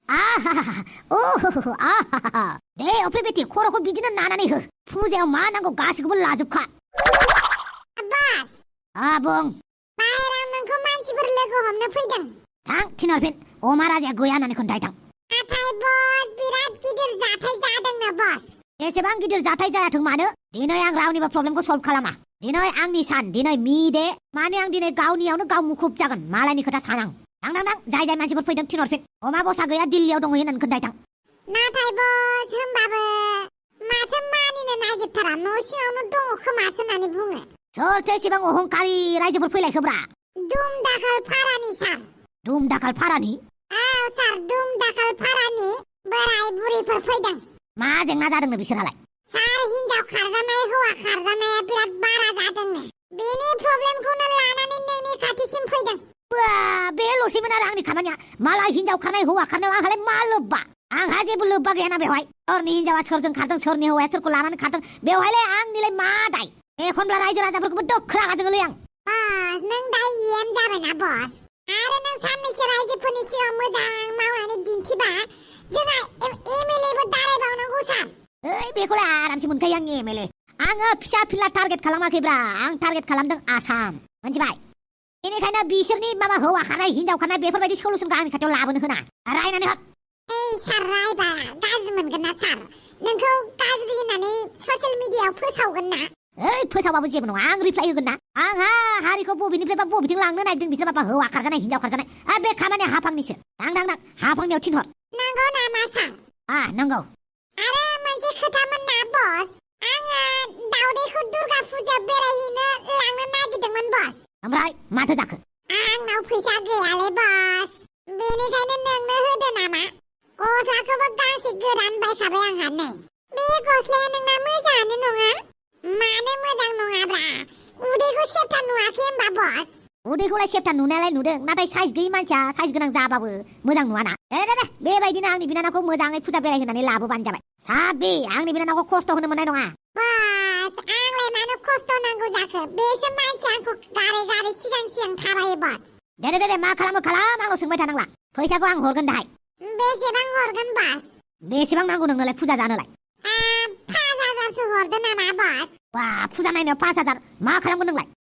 아하하하, 오호호호, 아하하하. 내 옆에 베티 코로코 비지는 나나니 흐. 푸세요 마나고 가시급을 나죽화. Boss, 아봉. bayram nungku manci berlego homna fidang. 당 티널핀 오마라자 고야나니 건다이당. Atai boss, birat gidir zatai zadang na boss. एसेबां गिदिर जाथाय जायाथों मानो दिनै आं रावनिबो प्रब्लेमखौ सल्भ खालामा दिनै आंनि सान दिनै मिडे माने आं दिनै गावनियावनो गाव मुखुब जागोन मालायनि खोथा सानां थां जाय जाय मानसिफोर फैदों थिनहरफिन अमा बसा गैया दिल्लीयाव दंहैयो होननानै खोन्थायथां Natai boss, होमबाबो माथो मानिनो नागिरथारा न' सिङावनो दङ खोमासो होननानै बुङो। सोरथो एसेबां अहंकारि रायजोफोर फैलायखोब्रा दुम दाखाल फारानि सार। दुम दाखाल फारानि औ सार, दुम दाखाल फारानि बोराय बुरैफोर फैदों। मा जेंना जादोंनो बिसोरहालाय सार, हिनजाव खारजानाय हौवा खारजानाया बिराद बारा जादोंनो बेनि प्रब्लेमखौनो लानानै नोंनि खाथिसिम फैदों। बा बेल'सैमोन आरो आंनि खामानिया मालाय हिनजाव खारनाय हौवा खारनायाव आंहालाय मा लोब्बा आंहा जेबो लोब्बा गैयाना बेवहाय सोरनि हिनजावा सोरजों खारदों सोरनि हौवाया सोरखौ लानानै खारदों बेवहायलाय आंनिलाय मा दाय एखनब्ला रायजो राजाफोरखौबो दोखो रागा जोङोलै आं बस, नों दा EM जाबायना बस आरो नों साननैसो रायजोफोरनि सिगाङाव मोजां मावनानै दिन्थिबा जोंहा MLAबो दारायबावनांगौ सार। ओइ बेखौलाय आरामसे मोनखायो आं एमएलए आङो फिसा फिला टारगेट खालामाखैब्रा आं टारगेट खालामदों आसाम मोनथिबाय बेनिखायनो बिसोरनि माबा हौवा खारनाय हिनजाव खारनाय बेफोरबायदि सलुसनखौ आंनि खाथियाव लाबोनो होना रायनानै हर ओइ सार, रायबा गाज्रि मोनगोन ना सार? नोंखौ गाज्रि होननानै ससियेल मिडियायाव फोसावगोन ना? ओइ फोसावबाबो जेबो नङा आं रिप्लाय होगोन ना आंहा हारिखौ बबेनिफ्रायबा बबेथिं लांनो नागिरदों बिसोर माबा हौवा खारजानाय हिनजाव खारजानाय बे खामानिया हाफांनिसो थां हाफांनियाव थिनहर नंगौ नामा सार? नंगौ आरो मोनसे खोथामोन ना बस, आङो दावदैखौ दुर्गा फुजा बेरायहैनो लांनो नागिरदोंमोन बस। ओमफ्राय माथो जाखो आंनाव फैसा गैयालै बस बेनिखायनो नोंनो होदो नामा? गस्लाखौबो गांसे गोदान बायखाबाय आंहा नै। बे गस्लाया नोंना मोजाङानो नङा? मानो मोजां नङाब्रा? उदैखौ सेबथा नुवाखै होमबा बस? उदैखौलाय सेबथा नुनायालाय नुदों नाथाय साइज गैयै मानसिया साइज गोनां जाबाबो मोजां नुवाना दे बेबायदिनो आंनि बिनानावखौ मोजाङै फुजा बेरायहोनानै लाबोबानो जाबाय साबि आंनि बिनानावखौ खस्थ' होनो मोननाय नङा बस, आंलाय मानो खस्थ' नांगौ जाखो? बेसो मानसि आंखौ गारै सिगां थाबायो बस। दे मा खालामो खालाम आंनाव सोंबाय थानांला फैसाखौ आं हरगोन दाहाय बेसेबां हरगोन बस? बेसेबां नांगौ नोंनोलाय फुजा जानोलाय 5,000सो हरदो नामा बस? बा फुजा नायनायाव 5,000 मा खालामगोन नोंलाय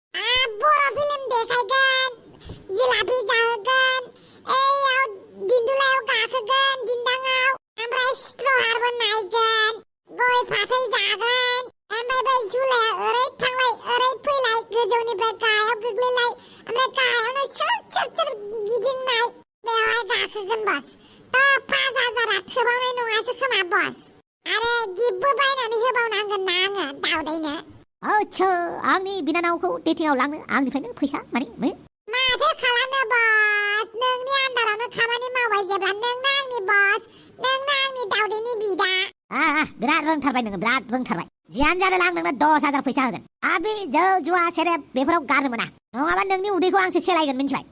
बर' फिल्म देखायगोन, जिलापि जाहोगोन, एयाव दिन्दुलायाव गाखोगोन दिन्दाङाव, ओमफ्राय स्ट्रहारबो नायगोन, गय फाथै जागोन, ओमफ्राय बै झुलाया ओरै थांलाय ओरै फैलाय गोजौनिफ्राय गाहायाव गोग्लैलाय ओमफ्राय गाहायावनो सोर गिदिंनाय बेवहाय गाखोगोन बस। 5,000आ थोबावनाय नङासो खोमा बस। आरो गिफ्टबो बायनानै होबावनांगोन ना आङो दावदैनो। आच्छा आंनि बिनानावखौ डेटिंआव लांनो आंनिफ्रायनो फैसा माथो खालामनो बस? नोंनि आन्दारावनो खामानि मावबाय जेब्ला नोंनो आंनि बस, नोंनो आंनि दावदैनि बिदा। बिराद रोंथारबाय नोङो बिराद रोंथारबाय जियानो जादों आं नोंनो 10,000 फैसा होगोन आबि जौ जुवा सेरेब बेफोराव गारनो मोना नङाबा नोंनि उदैखौ आंसो सेलायगोन मिन्थिबाय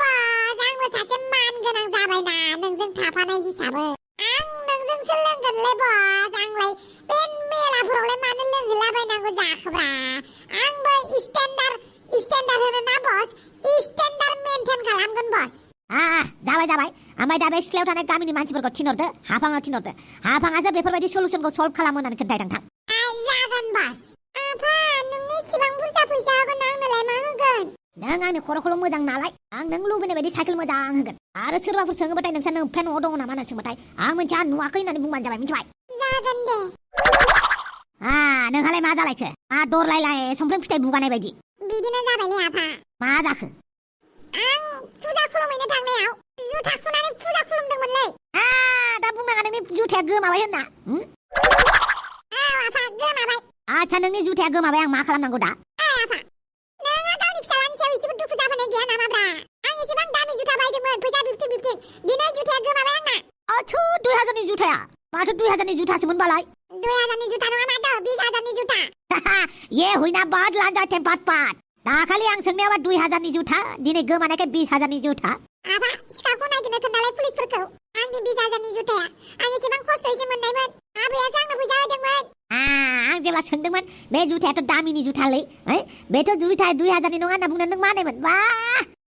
बस, आंबो सासे मान गोनां जाबायना नोंजों थाफानाय हिसाबै आं नोंजोंसो लोंगोनलै बस। आंलाय बे मेलाफोरावलाय मानो लोंहैलाबायनांगौ जाखोब्रा? आंबो स्टेन्डार्ड होनो ना बस, स्टेन्डार्ड मेनटेन खालामगोन बस। जाबाय ओमफ्राय दा बे सिथ्लायाव थानाय गामिनि मानसिफोरखौ थिनहरदो हाफाङाव थिनहरदो हाफाङासो बेफोरबायदि सलुसनखौ सल्भ खालामो होननानै खोन्थायदों थां जागोन बस। आफा, नोंनि इसेबां बुरजा फैसा होगोन आंनोलाय मा होगोन? नों आंनि खर'खौल' मोजां नालाय आं नों लुबैनाय बायदि साइकेल मोजां होगोन आरो सोरबाफोर सोङोबाथाय नोंसा नोंफ्रा न'आव दङ नामा होनना सोंबाथाय आं मोनथिया नुवाखै होननानै बुंबानो जाबाय मिथिबाय जागोन दे। नोंहालाय मा जालायखो दरलायलाय समफ्रें फिथाइ बुगानाय बायदि बिदिनो जाबायलै आफा। मा जाखो? आं फुजा खुलुमहैनो थांनायाव जुथा खुनानै फुजा खुलुमदोंमोनलै। दा बुंनाङा नोंनि जुथाया गोमाबाय होनना औ आफा, गोमाबाय। आच्छा नोंनि जुथाया गोमाबाय आं मा खालामनांगौ दा? आफा, नोङो गावनि फिसालानि सायाव एसेबो दुखु जाफानाय गैया नामाब्रा? आं एसेबां दामि जुथा बायदोंमोन फैसा 50 दिनै जुथाया गोमाबाय आंना। 2,000नि जुथाया माथो 2,000नि जुथासोमोनबालाय 2,000नि जुथा नङा माथो 20,000नि जुथा। ये हुइना बाद लांजा टेम्पाट पाट दाखालि आं सोंनायाबा 2,000नि जुथा दिनै गोमानायखाय 20,000नि जुथा आफा, सिखावखौ नागिरनो खोन्थालाय पुलिसफोरखौ। आंनि 20,000नि जुथाया आं एसेबां खस्थ'यैसो मोननायमोन आबैयासो आंनो फैसा होदोंमोन। आं जेब्ला सोंदोंमोन बे जुथायाथ' दामिनि जुथालै बेथ' जुथाया 2,000नि नङा होनना बुंनानै नों मानोमोन बा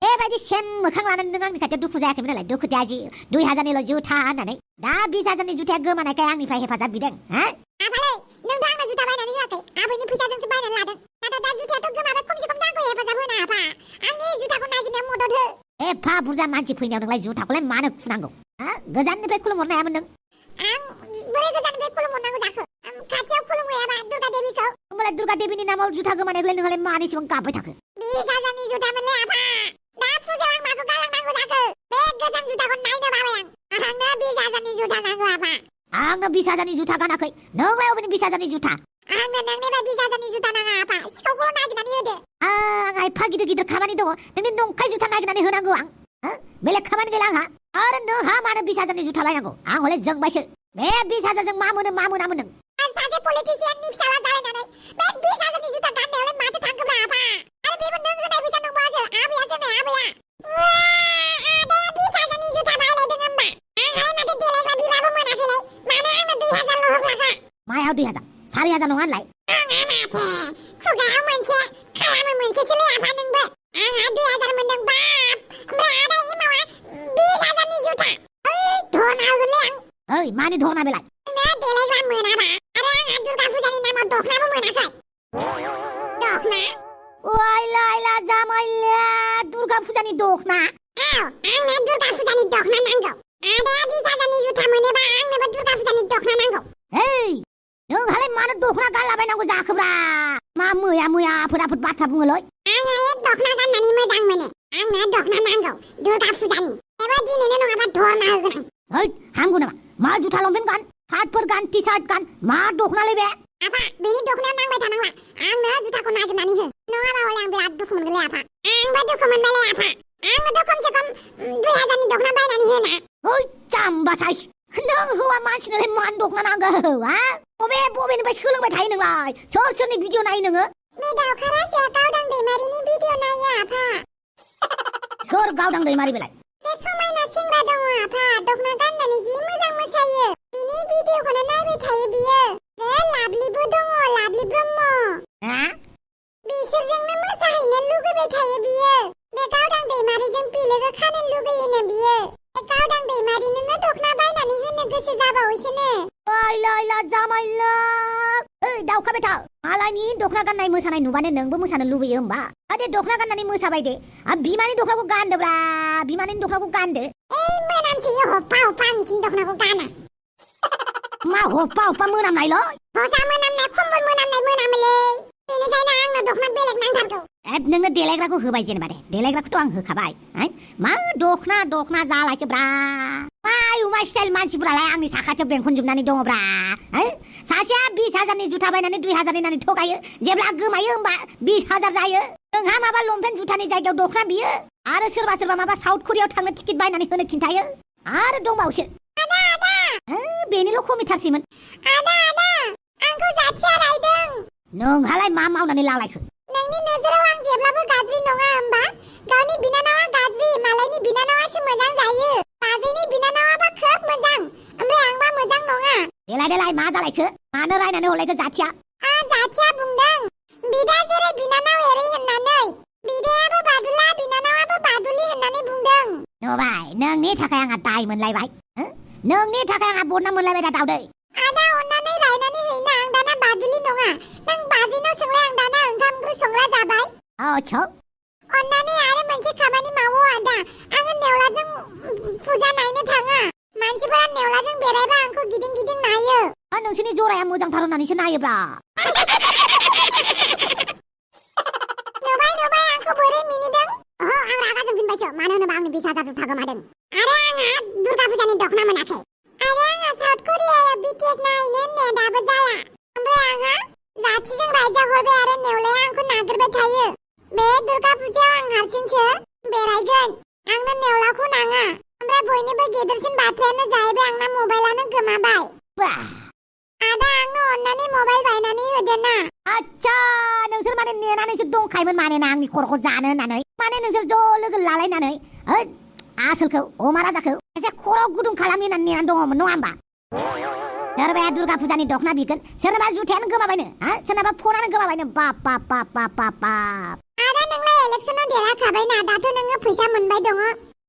बेबायदि सेम मोखां लानानै नों आंनि खाथियाव दुखु जायाखैमोन नालाय दुखुथिया जि 2000निल' जुथा होननानै दा 20000नि जुथाया गोमानायखाय आंनिफ्राय हेफाजाब बिदों हा आफालै नोंथ' आंनो जुथा बायनानै होआखै आबैनि फैसाजोंसो बायनानै लादों नाथाय दा जुथायाथ' गोमाबाय खमसे खम आंखौ हेफाजाब होनो आफा आंनि जुथाखौ नागिरनायाव मदद हो एफा बुरजा मानसि फैनायाव नोंलाय जुथाखौलाय मानो खुनांगौ हा गोजाननिफ्राय खुलुमहरनो हायामोन नों आं बोरै गोजाननिफ्राय खुलुमहरनांगौ जाखो खाथियाव खुलुमहैयाबा दुर्गा देबिखौ होमबालाय दुर्गा देबिनि नामाव जुथा गोमानायखौलाय नोंहालाय मानो इसेबां गाबबाय थाखो 20000नि जुथा मोनलै आफा दा फुजायाव आं माखौ गालांनांगौ जाखो बे गोजाम जुथाखौ नायनो बाबाय आंनो 20000नि जुथा नांगौ आफा आंनो 20000नि जुथा गानाखै नोंलाय अबेनि 20000नि जुथा आंनो नोंनिफ्राय 20000नि जुथा नाङा आफा सिखावखौल' नागिरनानै होदो आंहा एफा गिदिर गिदिर खामानि दङ नोंनि नंखाय जुथा नागिरनानै होनांगौ आं बेलेग खामानि गैला आंहा आरो नोंहा मानो 20000नि जुथा बायनांगौ आं हले जोंबायसो बे 20000जों मा मोनो मा मोनामोन नों आं सासे पलिटिशियाननि फिसाला जालायनानै बे 20000नि जुथा गाननायावलाय माथो थांखोब्रा आफा आरो बेबो नों होनाय फैसा नंबावासो आबैयासो नै आबैया बे 20000नि जुथा बायलायदों होमबा आंहालाय माथो देलायग्रा बिबाबो मोनाखैलाय मानो आंनो 2000ल' होफ्लाखा मायाव 2000 4000 नङा होनलाय आंहा माथो खुगायाव मोनसे खालामो मोनसेसोलै आफा नोंबो आंहा 2000 मोनदों बाप ओमफ्राय आदा इमावा 20000नि जुथा धरना होगोनलै आं ओइ मानि धरना बेलाय देलायग्रा मोनाबा आरो आंहा दुर्गा फुजानि नामाव दखनाबो मोनाखै दखना वाइला जामाइला दुर्गा फुजानि दखना आंनो दुर्गा फुजानि दखना नांगौ आदाया 20000नि जुथा मोनोबा आंनोबो दुर्गा फुजानि दखना नांगौ हेइ नोंहालाय मानो दखना गानलाबायनांगौ जाखोब्रा मा मैया आफोद बाथ्रा बुङोलै आङो दखना गाननानै मोजां मोनो आंनो दखना नांगौ दुर्गा फुजानि एबा दिनैनो नङाबा धरना होगोन आं ओइ हामगौ नामा मा जुथा लंपेन्ट गान सार्टफोर गान टि सार्ट गान मा दखनालै बे आफा बेनि दखनायाव नांबाय थानांला आंनो जुथाखौ नागिरनानै हो नङाबा हले आं बिराद दुखु मोनगोनलै आफा आंबो दुखु मोनबायलै आफा आंनोथ' खमसे खम 2000नि दखना बायनानै होना ओइ जाम्बासाय नों हौवा मानसिनोलाय मान दखना नांगौ हा बबेनिफ्राय सोलोंबाय थायो नोंलाय सोरनि भिडिअ नायो नोङो बे दावखा राजाया गावदां दैमारिनि भिडिअ नायो आफा सोर गावदां दैमारि बेलाय बे समायना सेंग्रा दङ आफा दखना गाननानै जि मोजां मोसायो बिनि भिडिअखौनो नायबाय थायो बियो बे लाभलिबो दङ लाभलि ब्रह्म हा बिसोरजोंनो मोसाहैनो लुगैबाय थायो बियो बे गावदां दैमारिजों बिलोगो खानो लुगैयोनो बियो बे गावदां दैमारिनोनो दखना बायनानै होनो गोसो जाबावोसोनो लाइला जामाइला ओइ दावखा बेटा मालायनि दखना गाननाय मोसानाय नुबानो नोंबो मोसानो लुबैयो होमबा दे दखना गाननानै मोसाबाय दे बिमानि दखनाखौ गानदोब्रा बिमानि दखनाखौ गानदो ओइ मोनामसोयो हप्पा हप्पा आं बिसिनि दखनाखौ गाना मा हप्पा मोनामनायल' हसा मोनामनाय खम्बल मोनामनाय मोनामोलै बेनिखायनो आंनो दखना बेलेग नांथारगौ नोंनो देलायग्राखौ होबाय जेनेबा दे देलायग्राखौथ' आं होखाबाय मा दखना जालायखोब्रा मा अमा स्टाइल मानसिफोरालाय आंनि साखाथियाव बेंखनजोबनानै दङब्रा सासेया 20000नि जुथा बायनानै 2000 होननानै थगायो जेब्ला गोमायो होमबा 20000 जायो नोंहा माबा लंपेन्ट जुथानि जायगायाव दखना बियो आरो सोरबा माबा साउथ करियाव थांनो टिकेट बायनानै होनो खिन्थायो आरो दंबावोसो आदा बेनिल' खमिथारसैमोन आदा आंखौ जाथिया रायदों नोंहालाय मा मावनानै लालायखो नोंनि नोजोराव आं जेब्लाबो गाज्रि नङा होमबा गावनि बिनानावा गाज्रि मालायनि बिनानावासो मोजां जायो बाजैनि बिनानावाबा खोब मोजां ओमफ्राय आंबा मोजां नङा देलाय मा जालायखो मानो रायनानै हरलायखो जाथिया जाथिया बुंदों बिदा जेरै बिनानाव एरै होननानै बिदायाबो बादुला बिनानावाबो बादुलि होननानै बुंदों नुबाय नोंनि थाखाय आंहा दाय मोनलायबाय नोंनि थाखाय आंहा बदनाम मोनलायबाय दा दावदै आदा अननानै रायनानै हैना आं दाना बादुलि नङा नों बाजैनाव सोंलाय आं दाना ओंखाम ओंख्रि संग्रा जाबाय अननानै आरो मोनसे खामानि मावो आदा आङो नेवलाजों फुजा नायनो थाङा मानसिफोरा नेवलाजों बेरायबा आंखौ गिदिं नायो नोंसोरनि जराया मोजांथार होननानैसो नायोब्रा नुबाय आंखौ बोरै मिनिदों आं रागा जोंफिनबायसो मानो होनोबा आंनि 20000 जुथा गोमादों आरो आंहा दुर्गा फुजानि दखना मोनाखै आरो आंहा साउथ करियायाव BTS नायनो नेटाबो जाला ओमफ्राय आंहा जाथिजों रायजाहरबाय आरो नेवलाया आंखौ नागिरबाय थायो बे दुर्गा फुजायाव आं हारसिंसो बेरायगोन आंनो नेवलाखौ नाङा ओमफ्राय बयनिबो गेदेरसिन बाथ्रायानो जाहैबाय आंना मबाइलानो गोमाबाय आदा आंनो अननानै मबाइल बायनानै होदो ना आच्छा नोंसोर माने नेनानैसो दंखायोमोन माने ना आंनि खर'खौ जानो होननानै माने नोंसोर ज' लोगो लालायनानै आसोलखौ अमा राजाखौ एसे खर' गुदुं खालामनो होननानै नेनानै दङमोन नङा होमबा सोरबाया दुर्गा फुजानि दखना बिगोन सोरनाबा जुथायानो गोमाबायनो सोरनाबा फनानो गोमाबायनो बाप आदा नोंलाय इलेक्सनाव देरहाखाबायना दाथ' नोङो फैसा मोनबाय दङ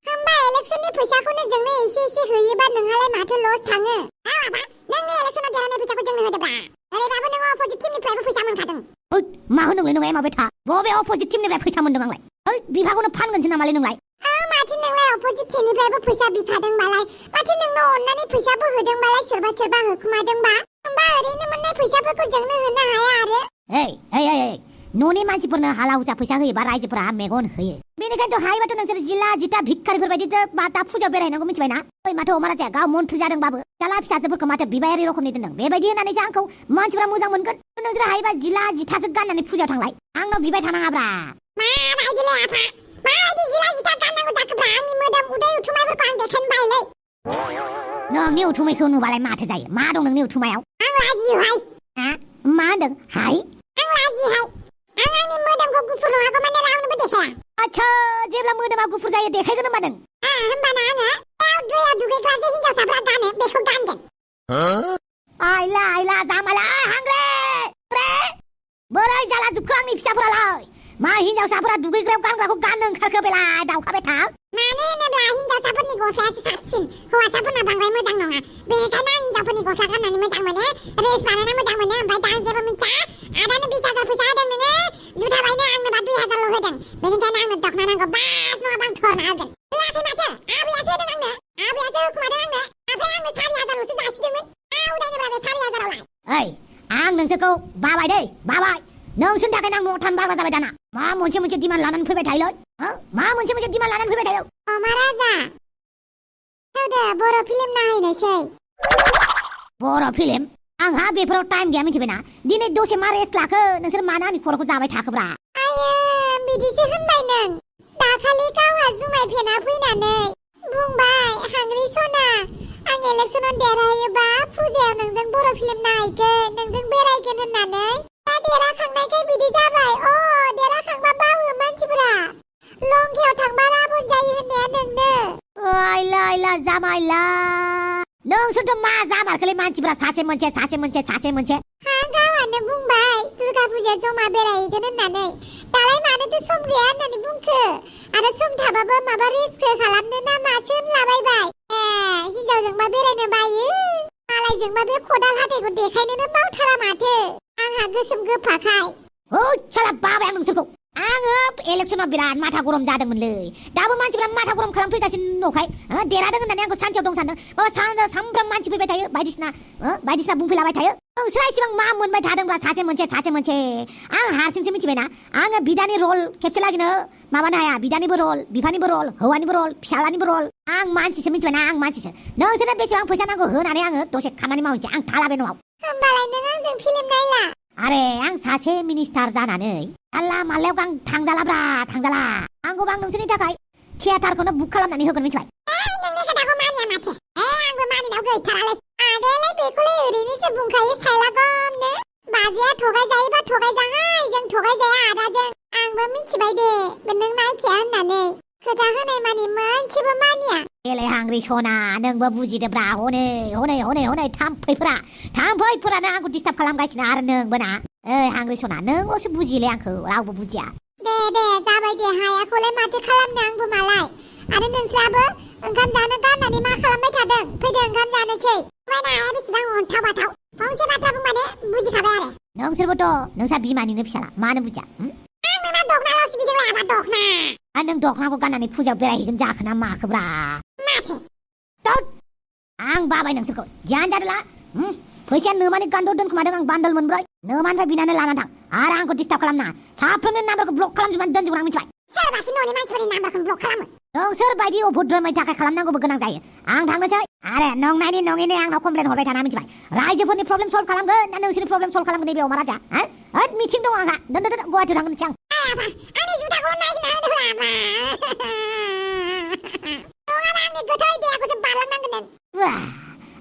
होमबा इलेक्सननि फैसाखौनो जोंनो एसे होयोबा नोंहालाय माथो लस थाङो आबा नोंनि इलेक्सनाव देरहानाय फैसाखौ जोंनो होदोब्रा ओरैबाबो नोङो अपोजिट टिमनिफ्रायबो फैसा मोनखादों ओइ मा होनोंलाय नोंलाय माबाय था बबे अपोजिट टिमनिफ्राय फैसा मोनदों आंलाय ओइ बिभागखौनो फानगोनसो नामालाय नोंलाय माथो नोंलाय अपोजिट टिमनिफ्रायबो फैसा बिखादोंबालाय माथो नोंनो अननानै फैसाबो होदोंबालाय सोरबा होखुमादोंबा होमबा ओरैनो मोननाय फैसाफोरखौ जोंनो होनो हाया आरो ओइ न'नि मानसिफोरनो हाला हुसा फैसा होयोबा रायजोफोरा मेगन होयो बेनिखायनोथ' हायोबाथ' नोंसोर जिला जिथा भिखारिफोर बायदि दा फुजायाव बेरायनांगौ मिथिबायना ओइ माथो अमाराजाया गाव मन्थ्रि जादोंबाबो फिसाला फिसाजोफोरखौ माथो बिबायारि रोखोमनि दोनदों बेबायदि होननानैसो आंखौ मानसिफोरा मोजां मोनगोन नोंसोर हायोबा जिला जिथासो गाननानै फुजायाव थांलाय आंनाव बिबाय थानाङाब्रा माबायदिलै आफा माबायदि जिला जिथा गाननांगौ जाखोब्रा आंनि मोदोम उदै उथुमायफोरखौ आं देखायनो बायोलै नोंनि उथुमायखौ नुबालाय माथो जायो मा दं नोंनि उथुमायाव आं लाजियोहाय मा होनदों हाय आं लाजियोहाय आं आंनि मोदोमखौ गुफुर नङागौ माने रावनोबो देखाया आच्छा जेब्ला मोदोमा गुफुर जायो देखायगोन होनबा नों होमबाना आङो दैयाव दुगैग्रा जे हिनजावसाफ्रा गानो बेखौ गानगोन आइला जामाला हांग्रे बोरै जाला जोबखो आंनि फिसाफोरालाय मा हिनजावसाफोरा दुगैग्रायाव गानग्राखौ गाननो ओंखारखो बेलाय दावखाबाय था मानो होनोब्ला हिनजावसाफोरनि गस्लायासो साबसिन हौवासाफोरना बांद्राय मोजां नङा बेनिखायनो आं हिनजावफोरनि गस्ला गाननानै मोजां मोनो रेस बानायना मोजां मोनो ओमफ्राय दा आं जेबो मिथिया आदानो 20,000 फैसा होदों नोङो जुथा बायनो आंनोबा 2,000ल' होदों बेनिखायनो आंनो दखना नांगौ बास नङाबा आं थरना होगोन होआखै माथो आबैयासो होदों आंनो आबैयासो होखुमादों आंनो ओमफ्राय आंनो 4,000ल'सो जासिदोंमोन उदायनोब्ला बे 4,000आवलाय ओइ आं नोंसोरखौ बाबाय दै बाबाय नोंसोरनि थाखायनो आं न'आव थानो बाग्रा जाबाय दाना मा मोनसे दिमान्ड लानानै फैबाय थायोलै मा मोनसे दिमान्ड लानानै फैबाय थायो अमाराजा थौदो बर' फिल्म नायनोसै बर' फिल्म आंहा बेफोराव टाइम गैया मिथिबायना दिनै दसे मा रेस्ट लाखो नोंसोर मानो आंनि खर'खौ जाबाय थाखोब्रा आयो बिदिसो होनबाय नों दाखालि गावहा जुमाय फेना फैनानै बुंबाय हांग्रि सना आं इलेक्सनाव देरहायोबा फुजायाव नोंजों बर' फिल्म नायगोन नोंजों बेरायगोन होननानै दा देरहाखांनायखाय बिदि जाबाय देरहाखांबा बावो मानसिफोरा लंकेयाव थांबा राबन जायो होननाया नोंनो आइला जामाइला नोंसोरथ' मा जामारखोलै मानसिफोरा सासे मोनसे हा गावहानो बुंबाय दुर्गा फुजायाव जमा बेरायहैगोन होननानै दालाय मानोथो सम गैया होननानै बुंखो आरो सम थाबाबो माबा रिस्क खालामनो ना मासो होनलाबायबाय हिनजावजोंबा बेरायनो बायो मालायजोंबा बे खदाल हाथायखौ देखायनोनो बावथारा माथो आंहा गोसोम गोफाखाय साला बाबाय आं नोंसोरखौ आङो इलेक्सनाव बिराद माथा गरम जादोंमोनलै दाबो मानसिफोरा माथा गरम खालामफैगासिनो न'खाय देरहादों होननानै आंखौ सान्थियाव दं सानदों बाबा सामफ्राम मानसि फैबाय थायो बायदिसिना बुंफैलाबाय थायो नोंसोरा इसेबां मा मोनबाय थादोंब्ला सासे मोनसे आं हारसिंसो मिथिबायना आङो बिदानि रल खेबसे लागिनो माबानो हाया बिदानिबो रल बिफानिबो रल हौवानिबो रल फिसालानिबो रल आं मानसिसो मिथिबायना आं मानसिसो नोंसोरनो बेसेबां फैसा नांगौ होनानै आङो दसे खामानि मावनोसै आं थालाबे न'आव होमबालाय नों आंजों फिल्म नायला आरे आं सासे मिनिस्टार जानानै आल्ला माल्लायाव आं थांजाला आंखौबो आं नोंसोरनि थाखाय थियेटारखौनो बुक खालामनानै होगोन मिथिबाय नोंनि खोथाखौ मानिया माथो आंबो मानिनायाव गैथारालै आदायालाय बेखौलाय ओरैनोसो बुंखायो सायलागमनो बाजैया थगायजायोबा थगायजाङाय जों थगायजाया आदाजों आंबो मिथिबाय दे नों नायखाया होननानै खोथा होनाय मानि मोनसेबो मानिया एले हांग्रि सना नोंबो बुजिदोब्रा हनै थाम्फैफोरानो आंखौ डिस्टार्ब खालामगासिनो आरो नोंबो ना ओइ हांग्रि सना नोंल'सो बुजिले आंखौ रावबो बुजिया दे जाबाय दे हायाखौलाय माथो खालामनो आंबो मालाय आरो नोंस्राबो ओंखाम जानो गारनानै मा खालामबाय थादों फैदो ओंखाम जानोसै नायना हाया बेसेबां अन्थाव बाथाव फंसे बाथ्रा बुंबानो बुजिखाबाय आरो नोंसोरबोथ' नोंसा बिमानिनो फिसाला मानो बुजिया आं नोंना दखनाल'सो बिदोंलै आबा दखना आरो नों दखनाखौ गाननानै फुजायाव बेरायहैगोन जाखोना माखोब्रा माथो आं बाबाय नोंसोरखौ जियानो जादोला फैसाया नोमानि गान्दआव दोनखोमादों आं बान्डल मोनब्रै नोमानिफ्राय बिनानै लानानै थां आरो आंखौ डिस्टार्ब खालामना साफ्रोमनि नाम्बारखौ ब्लक खालामजोबनानै दोनजोबगोन आं मिथिबाय सोरबाखि न'नि मानसिफोरनि नाम्बारखौ ब्लक खालामो नोंसोर बायदि अभद्रमै थाखाय खालामनांगौबो गोनां जायो आं थांनोसै आरो नंनायनि नङिनि आंनाव कमप्लेन हरबाय थाना मिथिबाय रायजोफोरनि प्रब्लेम सल्भ खालामगोन ना नोंसोरनि प्रब्लेम सल्भ खालामगोन नैबे अमाराजा मिथिं दं आंहा दोन गुवाहाटियाव थांगोनसै आं आंनि जुथाखौल' नायगिरना होनो होला आबा नङाबा आंनि गोथै देहाखौसो बारलांनांगोन नों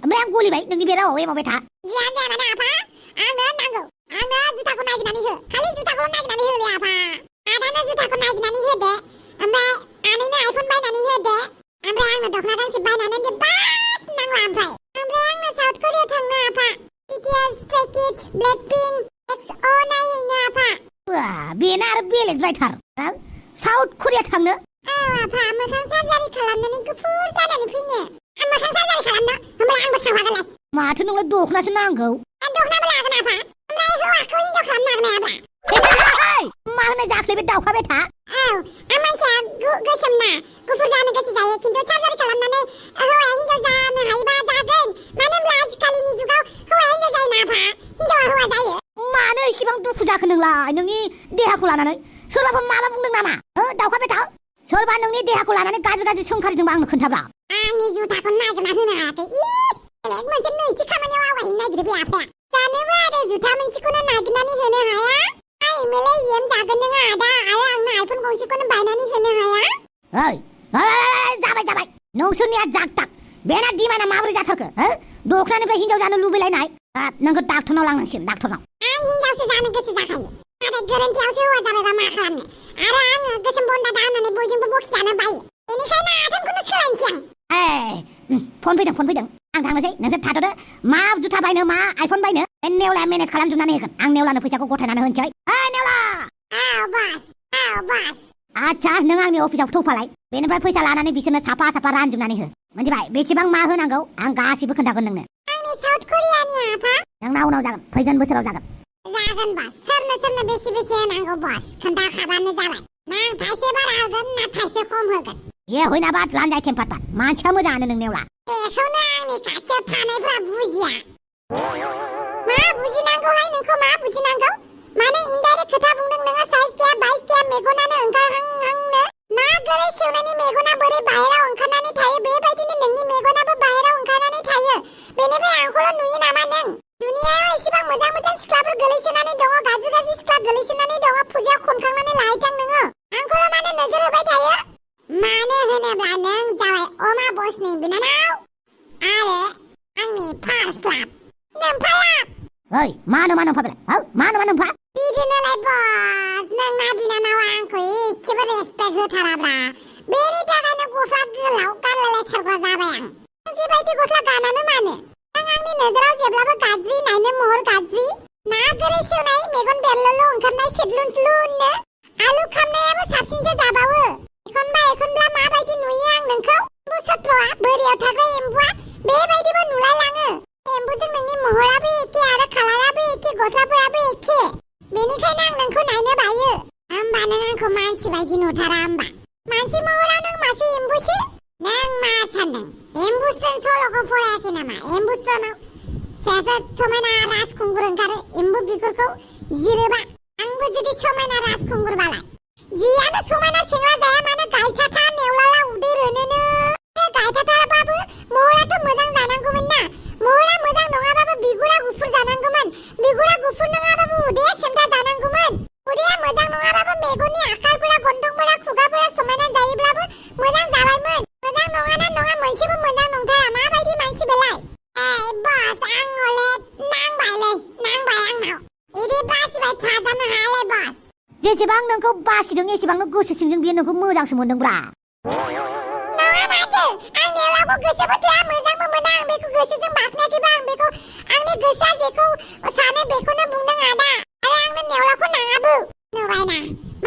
ओमफ्राय आं गलिबाय नोंनि बे रावाव एमावबाय था जियानो जाया मानो आफा आंनो नांगौ आंनो जुथाखौ नायगिरनानै हो खालि जुथाखौल' नायगिरनानै होलै आफा आदानो जुथाखौ नायगिरनानै होदो ओमफ्राय आनैनो आइफन बायनानै होदो ओमफ्राय आंनो दखना गांसे बायनानै होदो बास नांला ओमफ्राय आंनो साउथ करियाव थांनो आफा BTS, Stray Kids, Blackpink, XO नायहैनो आफा बेना आरो बेलेगद्रायथार साउथ करिया थांनो आफा मोखां सार्जारि खालामनानै गुफुर जानानै फैनो आं मोखां सार्जारि खालामनो होमब्ला आंबो थांफागोनलाय माथो नोंलाय दखनासो नांगौ दखनाबो लागोन आफा ओमफ्राय हौवाखौ हिनजाव खालामनो हागोन हायाब्ला मा होनो जाखलै बे दावखाबाय था आं मानसिया गोसोम ना गुफुर जानो गोसो जायो खिन्थु सार्जारि खालामनानै हौवाया हिनजाव जानो हायोबा जागोन मानो होनब्ला आजिखालिनि जुगाव हौवाया हिनजाव जायो ना आफा हिनजावा हौवा जायो मानो इसेबां दुखु जाखो नोंलाय नोंनि देहाखौ लानानै सोरबाफोर माबा बुंदों नामा दावखाबाय था सोरबा नोंनि देहाखौ लानानै गाज्रि सोंखारिदोंबा आंनो खोन्थाब्रा आंनि जुथाखौनो नागिरना होनो हायाखै बेलेग मोनसे नैथि खामानियाव आवगायहैनो नागिरो बे आफाया जानोबो आरो जुथा मोनसेखौनो नागिरनानै होनो हाया एमएलए एम जागोन नों आदा आरो आंनो आइफन गंसेखौनो बायनानै होनो हाया जाबाय नोंसोरनिया जागताग बेना दिमाना माबोरै जाथारखो दखनानिफ्राय हिनजाव जानो लुबैलायनाय नोंखौ डाक्टरनाव लांनांसिगोन डाक्टरनाव आं हिनजावसो जानो गोसो जाखायो नाथाय गोरोन्थियावसो हौवा जाबायबा मा खालामनो आरो आङो गोसोम बन्दा दा होननानै बयजोंबो बखिजानो बायो बेनिखायनो आथोनखौनो सोलायनोसै आं फन फैदों आं थांनोसै नोंसोर थाथ'दो मा जुथा बायनो मा आइफन बायनो नेवलाया मेनेज खालामजोबनानै होगोन आं नेवलानो फैसाखौ गथायनानै होनोसै नेवला बस आच्छा नों आंनि अफिसाव थौफालाय बेनिफ्राय फैसा लानानै बिसोरनो साफा रानजोबनानै हो मिथिबाय बेसेबां मा होनांगौ आं गासिबो खोन्थागोन नोंनो आंनि साउथ करियानि आफा नोंना उनाव जागोन फैगोन बोसोराव जागोन बस सोरनो बेसे होनांगौ बस खोन्थाखाबानो जाबाय ना थाइसे बारा होगोन ना थाइसे खम होगोन होइना बाद लानजाय टेम्पार मानसिया मोजाङानो नों नेवला बेखौनो आंनि खाथियाव थानायफ्रा बुजिया मा बुजिनांगौहाय नोंखौ मा बुजिनांगौ माने इनडाइरेक्ट खोथा बुंदों नोङो साइज गैया बाइस गैया मेगनानो ओंखारहांनो मा गोरै सेवनायनि मेगना बोरै बाहेराव ओंखारनानै थायो बेबायदिनो नोंनि मेगनाबो बाहेराव ओंखारनानै थायो बेनिफ्राय आंखौल' नुयो नामा नों दुनियायाव एसेबां मोजां सिख्लाफोर गोलैसोनानै दङ गाज्रि सिख्ला गोलैसोनानै दङ फुजायाव खनखांनानै लाहैथां नोङो आंखौल' मानो नोजोर होबाय थायो मानो होनोब्ला नों जाबाय अमा बसनि बिनानाव आरो आंनि फार्स्ट लाभ नोमफा मानो नोमफा बिदिनोलाय बस नोंना बिनानावा आंखौ एसेबो रेसपेक्ट होथाराब्रा बेनि थाखायनो गस्ला गोलाव गानलायलायथारग्रा जाबाय आं बेबायदि गस्ला गानानो मानो आं आंनि नोजोराव जेब्लाबो गाज्रि नायनो महर गाज्रि ना गोरै सेवनाय मेगन बेरल'ल' ओंखारनाय सिदलुननो आलु खामनायाबो साबसिनसो जाबावो एखनब्ला माबायदि नुयो आं नोंखौ एम्बु सत्रआ बोरियाव थाग्रा एम्बुआ बेबायदिबो नुलायलाङो एम्बुजों नोंनि महराबो एखे आरो खालाराबो एखे गस्लाफोराबो एखे बेनिखायनो आं नोंखौ नायनो बायो होमबा नों आंखौ मानसि बायदि नुथारा होमबा मानसि महराव नों मासे एम्बुसो नों मा सानदों एम्बुस्रोन सल'खौ फरायाखै नामा एम्बुस्रोनाव सासे समायना राजखुंगुर ओंखारो एम्बु बिगुरखौ जिरोबा आंबो जुदि समायना राजखुंगुरबालाय जियानो समायना सेंग्रा जाया मानो गायथाथा नेवलाला उदै रोनोनो गायथाथाराबाबो महराथ' मोजां जानांगौमोन ना महरा मोजां नङाबाबो बिगुरा गुफुर जानांगौमोन बिगुरा गुफुर नङाबाबो उदैया सेमथा जानांगौमोन उदैया मोजां नङाबाबो मेगननि आखारफोरा गन्थंफोरा खुगाफोरा समायना जायोब्लाबो मोजां जाबायमोन मोजां नङाना नङा मोनसेबो मोजां नंथारा माबायदि मानसि बेलाय बस आं हले नांबाय आंनाव इदि बासिबाय थाजानो हायालै बस जेसेबां नोंखौ बासिदों एसेबांनो गोसो सिंजों बियो नोंखौ मोजांसो मोनदोंब्रा नङा माथो आं नेवलाखौ गोसोबो थोआ मोजांबो मोना आं बेखौ गोसोजों बाख्नायाखैबा आं बेखौ आंनि गोसोआ जेखौ सानो बेखौनो बुंदों आदा आरो आंनो नेवलाखौ नाङाबो नुबायना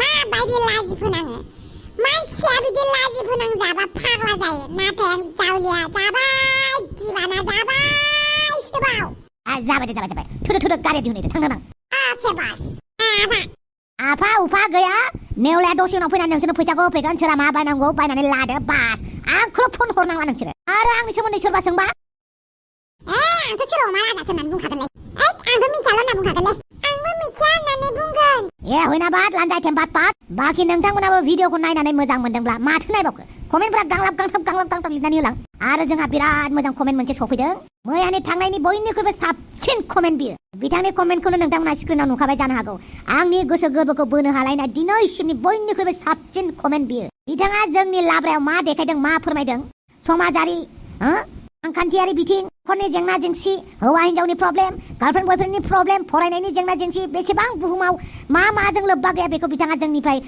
माबायदि लाजि फोनाङो मानसिया बिदि लाजि फोनांजाबा फाग्ला जायो नाथाय आं जावलिया जाबाय दिबाना जाबाय जाबाय थुदो गारि दिहुनदो थां अके बस आफा उफा गैया नेवलाया दसे उनाव फैनानै नोंसोरनो फैसाखौ होफैगोन सोरहा मा बायनांगौ बायनानै लादो बास आंखौल' फन हरनांला नोंसोरो आरो आंनि सोमोन्दै सोरबा सोंबा आंथ' सोर अमा राजासो होननानै बुंखागोनलै आंबो मिथियाल' होनना बुंखागोनलै आंबो मिथिया होननानै बुंगोन होइना बाद लानजाय टेम्पार बाखि नोंथांमोनाबो भिडिअखौ नायनानै मोजां मोनदोंब्ला माथो नायबावखो कमेन्टफोरा गांलाब लिरनानै होलां आरो जोंहा बिराद मोजां कमेन्ट मोनसे सफैदों मैयानि थांनायनि बयनिख्रुइबो साबसिन कमेन्ट बियो बिथांनि कमेन्टखौनो नोंथांमोना स्क्रिनाव नुखाबाय जानो हागौ आंनि गोसो गोरबोखौ बोनो हालायनाय दिनैसिमनि बयनिख्रुइबो साबसिन कमेन्ट बियो बिथाङा जोंनि लाब्रायाव मा देखायदों मा फोरमायदों समाजारि रांखान्थियारि बिथिं न'खरनि जेंना जेंसि हौवा हिनजावनि प्रब्लेम गार्लफ्रेन्ड बयफ्रेन्डनि प्रब्लेम फरायनायनि जेंना जेंसि बेसेबां बुहुमाव मा माजों लोब्बा गैया बेखौ बिथाङा जोंनिफ्राय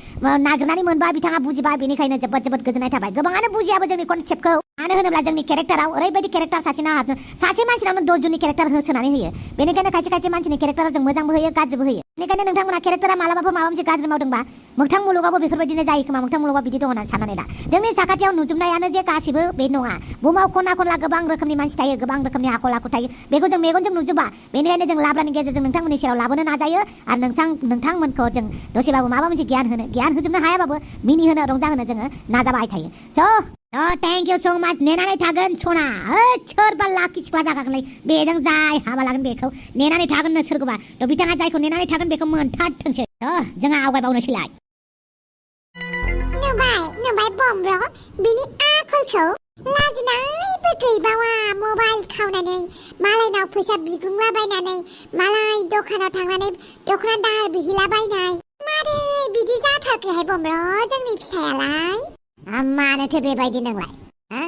नागिरनानै मोनबाय बिथाङा बुजिबाय बेनिखायनो जोबोद जोबोद गोजोननाय थाबाय गोबाङानो बुजियाबो जोंनि कनसेप्टखौ मानो होनोब्ला जोंनि केरेक्टाराव ओरैबायदि केरेक्टार सासे मानसिनावनो 10 जननि केरेक्टार सोनानै होयो बेनिखायनो खायसे खायसे मानसिनि केरेक्टाराव जों मोजांबो होयो गाज्रिबो होयो बेनिखायनो नोंथांमोना केरेक्टारा मालाबाफोर माबा मोनसे गाज्रि मावदोंबा मोगथां मुलुगावबो बेफोरबायदिनो जायो खोमा मोगथां मुलुगाव बिदि दं होननानै साननानै दा जोंनि साखाथियाव नुजोबनायानो जे गासिबो बे नङा बुहुमाव खना खनला गोबां रोखोमनि मानसि थायो गोबां रोखोमनि आखल आखु थायो बेखौ जों मेगनजों नुजोबा बेनिखायनो जों लाब्रानि गेजेरजों नोंथांमोननि सेराव लाबोनो नाजायो आरो नोंथांमोनखौ जों दसेबाबो माबा मोनसे गियान होजोबनो हायाबाबो मिनिहोनो रंजाहोनो जोङो नाजाबाय थायो थैंक यू सो माच नेनानै थागोन सना सोरबा लाखि सिख्ला जागाखै बेजों जाय हाबा लागोन बेखौ नेनानै थागोननो सोरखौबा बिथाङा जायखौ नेनानै थागोन बेखौ मोनथारथोंसै जोंहा आवगायबावनोसैलाय नुबाय बम्ब्र बिनि आखलखौ लाजिनायबो गैबावा मबाइल खावनानै मालायनाव फैसा बिग्लुंलाबायनानै मालाय दखानाव थांनानै दखना दाहार बिहैलाबायनाय मारै बिदि जाथारखैहाय बम्ब्र जोंनि फिसायालाय मानोथो बेबायदि नोंलाय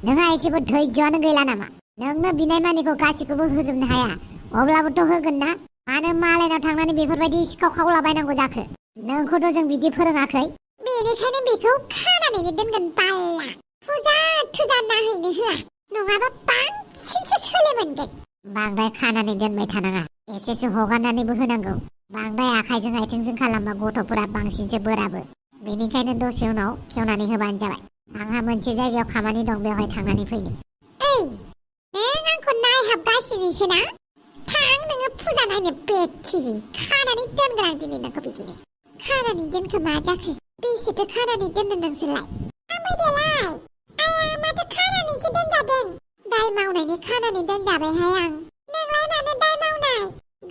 नोंहा एसेबो धैर्यआनो गैला नामा नोंनो बिनाय मानिखौ गासिखौबो होजोबनो हाया अब्लाबोथ' होगोन ना मानो मालायनाव थांनानै बेफोरबायदि सिखाव खावलाबायनांगौ जाखो नोंखौथ' जों बिदि फोरोङाखै बेनिखायनो बेखौ खानानैनो दोनगोन बाल्ला फुजा नाहैनो होआ नङाबा बांसिनसो सोलो मोनगोन बांद्राय खानानै दोनबाय थानाङा एसेसो हगारनानैबो होनांगौ बांद्राय आखाइजों आथिंजों खालामबा गथ'फोरा बांसिनसो बोराबो बेनिखायनो दसे उनाव खेवनानै होबानो जाबाय आंहा मोनसे जायगायाव खामानि दं बेवहाय थांनानै फैनि नों आंखौ नायहाबगासिनोसो ना थां नोङो फुजा नायनो बेथि खानानै दोनगोन आं दिनै नोंखौ बिदिनो खानानै दोनखो मा जाखो बेसेथो खानानै दोनदों नोंसोरलाय आमायदेलाय आया माथो खानानैसो दोनजादों दाय मावनायनि खानानै दोनजाबायहाय आं नोंलाय मानो दाय मावनाय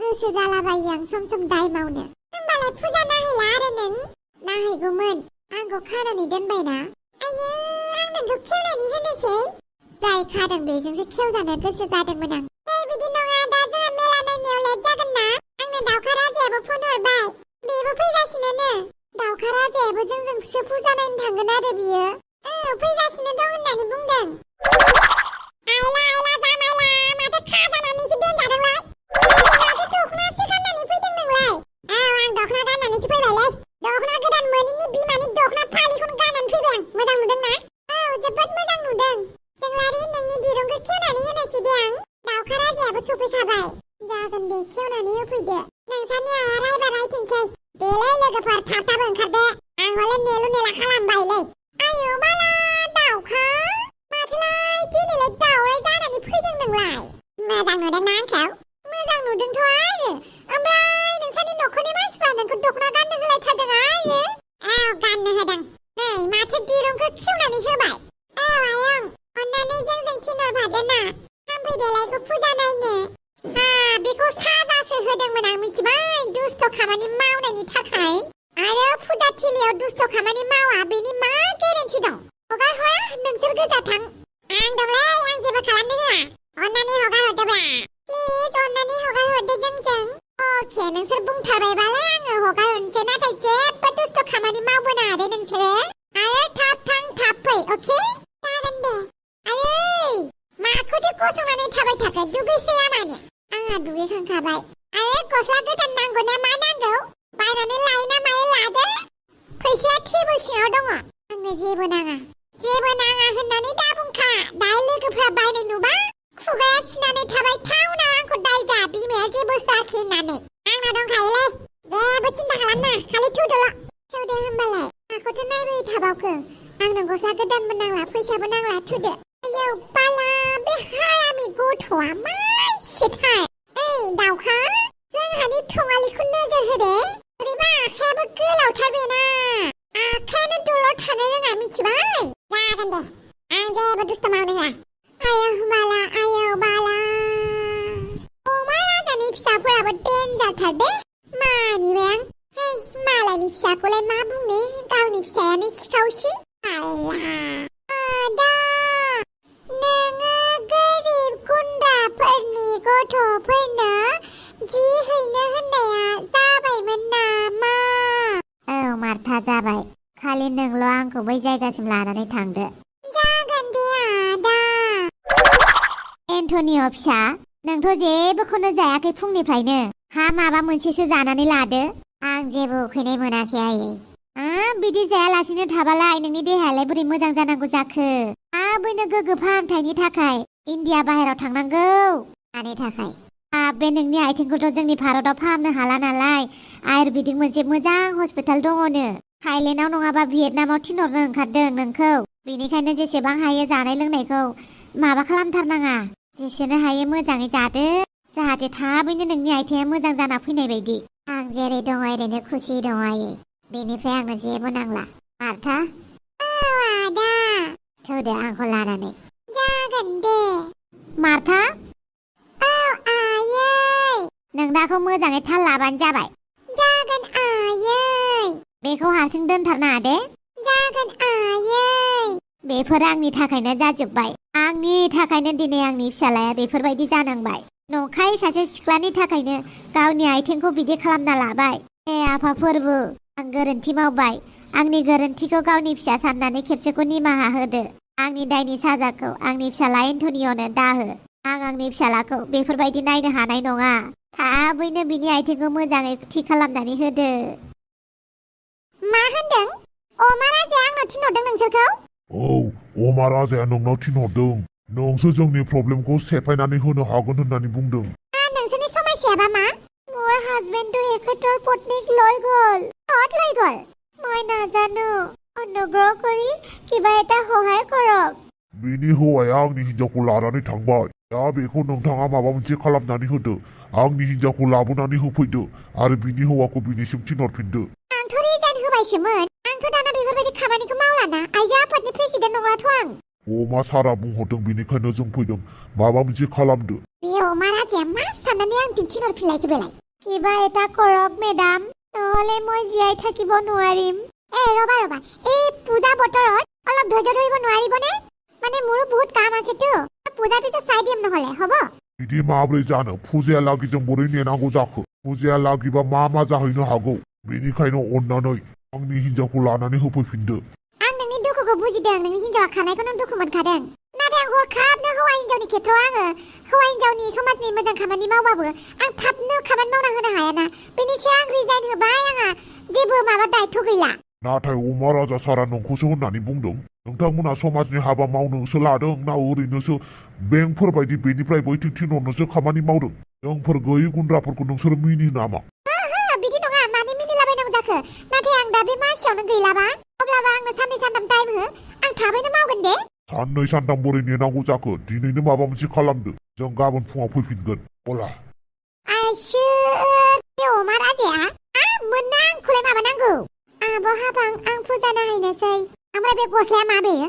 गोसो जालाबायो आं सम सम दाय मावनो होमबालाय फुजा नाहैला आरो नों नाहैगौमोन आंखौ खानानै दोनबायना आयो आं नोंखौ खेवनानै होनोसै जाय खादों बेजोंसो खेवजानो गोसो जादोंमोन आं बिदि नङा दा जोंहा मेला नायनायाव लेट जागोन ना आंनो दाउखा राजायाबो फन हरबाय बेबो फैगासिनो दाउखा राजायाबो जोंजोंसो फुजा नायनो थांगोन आरो बियो फैगासिनो दं होननानै बुंदों आयला जामायला माथो खाजानानैसो दोनजादोंलाय माथो दखनासो गाननानै फैदों नोंलाय आं दखना गाननानैसो फैबायलै दखना गोदान मोनैनि बिमानि दखना फालिखौनो गाननानै फैबाय आं मोजां नुदों ना जोबोद मोजां नुदों जोंलारि नोंनि दिरुंखौ खेवनानै होनोसै दे आं दाउखा राजायाबो सफैखाबाय जागोन दे खेवनानै होफैदो नोंसानि आइया रायबा रायथोंसै देलै लोगोफोर थाब ओंखारदो आं हले नेलु नेला खालामबायलै आयौ माला दाउखा माथोलाय दिनैलाय दाउराय जानानै फैदों नोंलाय मोजां नुदोंना आंखौ मोजां नुदोंथ' आरो ओमफ्राय नोंसानि न'खरनि मानसिफ्रा नोंखौ दखना गाननो होलायथारदों आरो गाननो होदों नै माथो दिरुंखौ खेवनानै होबाय आयं अन्नानै जोंजों थिनहरफादो ना थांफैदेलायखौ फुजा नायनो बेखौ साजासो होदोंमोन आं मिथिबाय दुस्थ' खामानि मावनायनि थाखाय आरो फुजा थिलियाव दुस्थ' खामानि मावा बेनि मा गेरेन्टि दं हगार हरा नोंसोर गोजा थां आं दंलै आं जेबो खालामनो होआ अन्नानै हगार हरदोब्रा प्लिज अन्नानै हगार हरदो जोंजों अके नोंसोर बुंथारबायबालाय आङो हगार हरनोसै नाथाय जेबो दुस्थ' खामानि मावबोनो हादो नोंसोरो आरो थाब थां थाब फै अके जागोन दे आयै माखौथो गसंनानै थाबाय थाखो दुगैहैया मानो आंहा दुगैखांखाबाय आरो गस्ला गोदान नांगौ ना मा नांगौ बायनानै लायो ना मायो लादो फैसाया टेबोल सिङाव दङ आंनो जेबो नाङा होननानै दा बुंखा दा लोगोफ्रा बायनाय नुबा खुगाया सिनानै थाबाय टाउनाव आंखौ दायजा बिमाया जेबो होआखै होननानै आंना दंखायोलै जेबो सिन्था खालामना खालि थुदोल' थुदो होमबालाय माखौथो नायबाय थाबावखो आंनो गस्ला गोदानबो नांला फैसाबो नांला थुदो आयौ बाला बे हायामि गथ'आ मा एसेथार दाउखा जोंहानि थङालिखौ नोजोर होदे बोरैबा आखायाबो गोलावथार बेना आखायानो दलर थानो रोङा मिथिबाय जागोन दे आं जेबो दुस्थ' मावनो होआ आयौ बाला अमा राजानि फिसाफोराबो डेन्जारथार दे मानिबाय आं मालायनि फिसाखौलाय मा बुंनो गावनि फिसायानो सिखावसो आदा नोङो गोरिब गुन्द्राफोरनि गथ'फोरनो जि हैनो होननाया जाबायमोन नामा मार्था जाबाय खालि नोंल' आंखौ बै जायगासिम लानानै थांदो जागोन दे आदा एन्टनिअ फिसा नोंथ' जेबोखौनो जायाखै फुंनिफ्रायनो हा माबा मोनसेसो जानानै लादो आं जेबो उखैनाय मोनाखै आयै बिदि जायालासिनो थाबालाय नोंनि देहायालाय बोरै मोजां जानांगौ जाखो बैनो गोग्गो फाहामथायनि थाखाय इन्डिया बाहेराव थांनांगौ मानि थाखाय बे नोंनि आथिंखौथ' जोंनि भारताव फाहामनो हाला नालाय आयुर्वेदिक मोनसे मोजां हस्पिटाल दङनो थाइलेण्डआव नङाबा भियेटनामाव थिनहरनो ओंखारदों नोंखौ बेनिखायनो जेसेबां हायो जानाय लोंनायखौ माबा खालामथारनाङा जेसेनो हायो मोजाङै जादो जाहाथे थाबैनो नोंनि आथिङा मोजां जाना फैनाय बायदि आं जेरै दङ ओरैनो खुसि दङ आयै बेनिफ्राय आंनो जेबो नांला मार्था आदा थौदो आंखौ लानानै जागोन दे मार्था आयै नों दाखौ मोजाङै थाल लाबानो जाबाय जागोन आयै बेखौ हारसिं दोनथारनाङा दे जागोन आयै बेफोर आंनि थाखायनो जाजोब्बाय आंनि थाखायनो दिनै आंनि फिसालाया बेफोरबायदि जानांबाय नंखाय सासे सिख्लानि थाखायनो गावनि आथिंखौ बिदि खालामना लाबाय हे आफा फोरबो आं गोरोन्थि मावबाय आंनि गोरोन्थिखौ गावनि फिसा साननानै खेबसेखौ निमाहा होदो आंनि दायनि साजाखौ आंनि फिसाला एन्टनिअनो दाहो आं आंनि फिसालाखौ बेफोरबायदि नायनो हानाय नङा थाबैनो बिनि आथिंखौ मोजाङै थि खालामनानै होदो मा होनदों अमा राजाया आंनाव थिनहरदों नोंसोरखौ अमा राजाया नोंनाव थिनहरदों नोंसो जोंनि प्रब्लेमखौ सेफायनानै होनो हागोन होननानै बुंदों नोंसोरनि समस्याबा मा মোৰ হাজবেণ্ডটো এখেতৰ পত্নীক লৈ গ'ল ক'ত লৈ গ'ল মই নাজানো অনুগ্ৰহ কৰি কিবা এটা সহায় কৰক बिनि हौवाया आंनि हिन्जावखौ लानानै थांबाय दा बेखौ नोंथाङा माबा मोनसे खालामनानै होदो आंनि हिन्जावखौ लाबोनानै होफैदो आरो बिनि हौवाखौ बिनिसिम थिनहरफिनदो आंथ' रिजाइन होबायसोमोन आंथ' दाना बेफोरबायदि खामानिखौ मावलाना आइजो आफादनि प्रेसिडेन्ट नङाथ' आं अमा सारा बुंहरदों बेनिखायनो जों फैदों माबा मोनसे खालामदो बे अमा राजाया मा साननानै आंथिं थिनहरफिनलायखो बेलाय কিবা এটা কৰক মেডাম নহ'লে মই জীয়াই থাকিব নোৱাৰিম ৰবা এই পূজা বতৰত অলপ ধৈৰ্য ধৰিব নোৱাৰিবনে মানে মোৰো বহুত কাম আছেতো পূজাৰ পিছত চাই দিম নহ'লে হ'ব बिदि माब्रै जानो फुजायालागै जों बोरै नेनांगौ जाखो फुजायालागैबा मा जाहैनो हागौ बेनिखायनो अननानै आंनि हिन्जावखौ लानानै होफैफिनदो आं नोंनि दुखुखौ बुजिदों नोंनि हिन्जावा खानायखौ नों दुखु मोनखादों नाथाय आं हरखाबनो हौवा हिन्जावनि खेत्रआव आङो हौवा हिन्जावनि समाजनि मोजां खामानि मावबाबो आं थाबनो खामानि मावना होनो हायाना बेनिखायनो आं रिजाइन होबाय आंहा जेबो माबा दायथ' गैला नाथाय अमा राजा सारा नोंखौसो होननानै बुंदों नोंथांमोना समाजनि हाबा मावनोसो लादों ना ओरैनोसो बेंकफोर बायदि बेनिफ्राय बैथिं थिनहरनोसो खामानि मावदों जोंफोर गैयै गुन्द्राफोरखौ नोंसोर मिनि नामा बिदि नङा माने मिनिलाबायनांगौ जाखो नाथाय आं दा बे मानसियावनो गैलाबा अब्लाबो आंनो साननै सानथाम टाइम हो आं थाबैनो मावगोन दे साननै सानथाम बोरै नेनांगौ जाखो दिनैनो माबा मोनसे खालामदो जों गाबोन फुङाव फैफिनगोन अला आइसोर बे अमा राजाया मोननो आंखौलाय माबा नांगौ आब' हाबां आं फुजा नायनोसै ओमफ्राय बे गस्लाया मा बेयो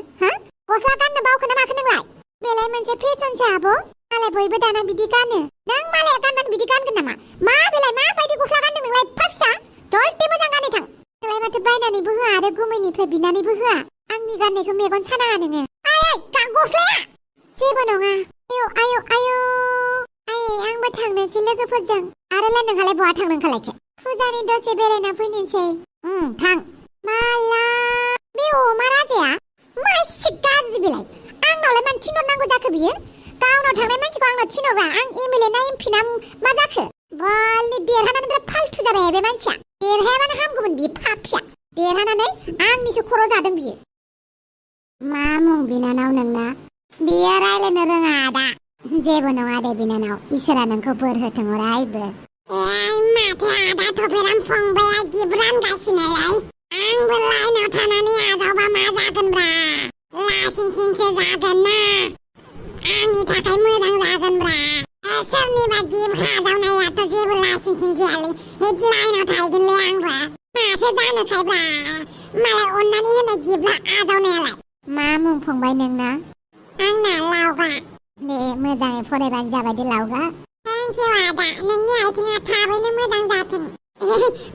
गस्ला गाननो बावखोना माखो नोंलाय बेलाय मोनसे फेशनसो आब' मालाय बयबो दाना बिदि गानो नों मालाया गानबानो बिदि गानगोन नामा मा बेलाय माबायदि गस्ला गानदों नोंलाय फिसा दलते मोजां गानै थां नोंलाय माथो बायनानैबो होआ आरो गुमैनिफ्राय बिनानैबो होआ आंनि गाननायखौ मेगन सानाङा नोङो गस्लाया जेबो नङा आयौ आंबो थांनोसै लोगोफोरजों आरो नोंहालाय बहा थांनो खालायखो फुजानि दसे बेरायना फैनोसै थां माला बे अमा राजाया मा एसे गाज्रि बेलाय आंनावलाय मानो थिनहरनांगौ जाखो बियो गावनाव थांनाय मानसिखौ आंनाव थिनहरबा आं एमएलए ना एमपि ना मा जाखो बलि देरहानानै बिराद फाल्थु जाबाय बे मानसिया देरहायाबानो हामगौमोन बियो फाफिया देरहानानै आंनिसो खर' जादों बियो मा मुं बिनानाव नोंना बियो रायलायनो रोङा आदा जेबो नङा दे बिनानाव इसोरा नोंखौ बोर होथों अरायबो माथो आदा थफेराम फंबाया गिफ्ट रानगासिनोलाय आंबो लाइनाव थानानै आजावबा मा जागोनब्रा लासिंसिंसो जागोन ना आंनि थाखाय मोजां जागोनब्रा सोरनिबा गिफ्ट आजावनायाथ' जेबो लासिंसिं जायालै हिट लाइनाव थाहैगोनलै आंबो मासो जानोखायब्रा मालाय अननानै होनाय गिफ्टआ आजावनायालाय मा मुं फंबाय नोंना आंना लावगा दे मोजाङै फरायबानो जाबाय दे लावगा थेंक इउ आदा नोंनि आथिङा थाबैनो मोजां जाथों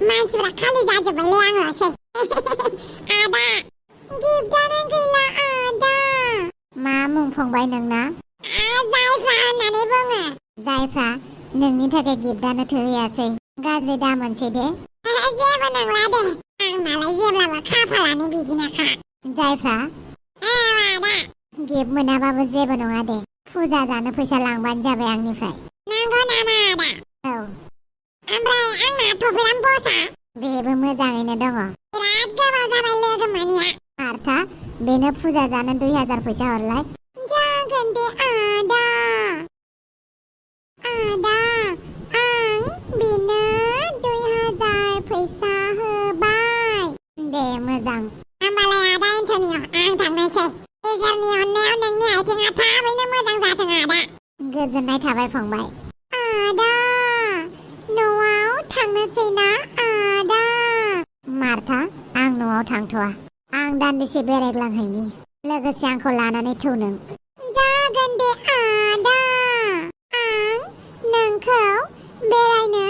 मानसिफ्रा खालि जाजोब्बायलै आङोसै आदा गिफ्टानो गैला आदा मा मुं फंबाय नोंना जायफ्रा होननानै बुङो जायफ्रा नोंनि थाखाय गिफ्टानो थोहैयासै गाज्रि दा मोनसै दे जेबो नंला दे आंनालाय जेब्लाबो खाफालानो बिदिनोखा जायफ्रा गिफ्ट मोनाबाबो जेबो नङा दे फुजा जानो फैसा लांबानो जाबाय आंनिफ्राय नांगौ नामा आदा औ ओमफ्राय आंना थफेराम बसा बेबो मोजाङैनो दङ बिराद गोबाव जाबाय लोगो मानिया मार्था बेनो फुजा जानो 2000 फैसा हरलाय जागोन दे आदा आदा आं बेनो 2000 फैसा होबाय दे मोजां होमबालाय आदा एन्टनिय आं थांनोसै इसोरनि अननायाव नोंनि आथिङा थाबैनो मोजां जाथों आदा गोजोननाय थाबाय फंबाय आदा न'आव थांनोसै ना आदा मार्था आं न'आव थांथ'आ आं दान्दिसे बेरायग्लांहैनि लोगोसे आंखौ लानानै थौ नों जागोन दे आदा आं नोंखौ बेरायनो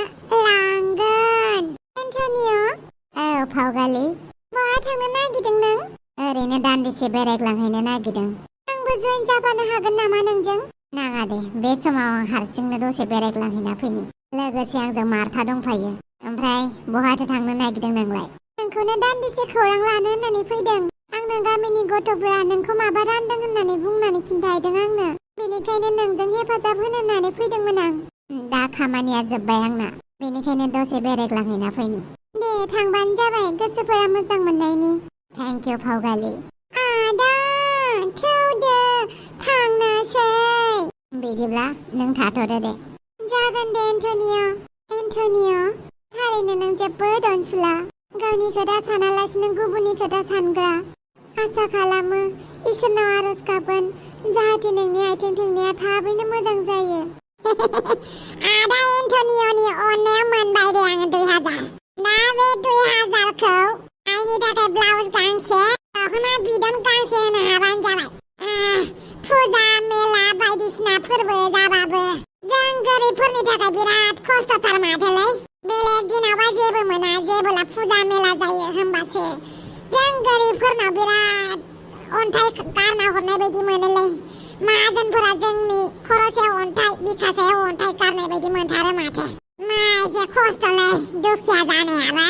लांगोन एन्टनिय औ फावगालि बहा थांनो नागिरदों नों ओरैनो दान्दिसे बेरायग्लांहैनो नागिरदों आंबो जइन जाफानो हागोन नामा नोंजों नाङा दे बे समाव आं हारसिंनो दसे बेरायग्लांहैना फैनि लोगोसे आंजों मार्था दंफायो ओमफ्राय बहाथो थांनो नागिरदों नोंलाय नोंखौनो दान्दिसे खौरां लानो होननानै फैदों आंनो गामिनि गथ'फ्रा नोंखौ माबा रानदों होननानै बुंनानै खिन्थाहैदों आंनो बेनिखायनो नोंजों हेफाजाब होनो होननानै फैदोंमोन आं दा खामानिया जोब्बाय आंना बेनिखायनो दसे बेरायग्लांहैना फैनि दे थांबानो जाबाय गोसोफोरा मोजां मोननायनि थेंक इउ फावगालि आदा थौदो थांनोसै बिदिब्ला नों थाथ'दो दे जागोन दे एन्टनिय थारैनो नों जोबोद अनसुला गावनि खोथा सानालासिनो गुबुननि खोथा सानग्रा आसा खालामो इसोरनाव आरज गाबोन जाहाथे नोंनि आथिं थोंनाया थाबैनो मोजां जायो आदा एन्टनियनि अननायाव मोनबाय दे आङो 2000 दा बे 2000खौ आंनि थाखाय ब्लाउस गांसे दख'ना बिदन गांसे होनो हाबानो जाबाय फुजा मेला बायदिसिना फोरबो जाबाबो जों गोरिबफोरनि थाखाय बिराद खस्थ'थार माथोलै बेलेग दिनावबा जेबो मोना जेबोला फुजा मेला जायो होमबासो जों गोरिबफोरनाव बिराद अन्थाइ गारना हरनाय बायदि मोनोलै माहाजोनफोरा जोंनि खरसायाव अन्थाइ बिखासायाव अन्थाइ गारनाय बायदि मोनथारो माथो मा एसे खस्थ'लै दुखिया जानायाबा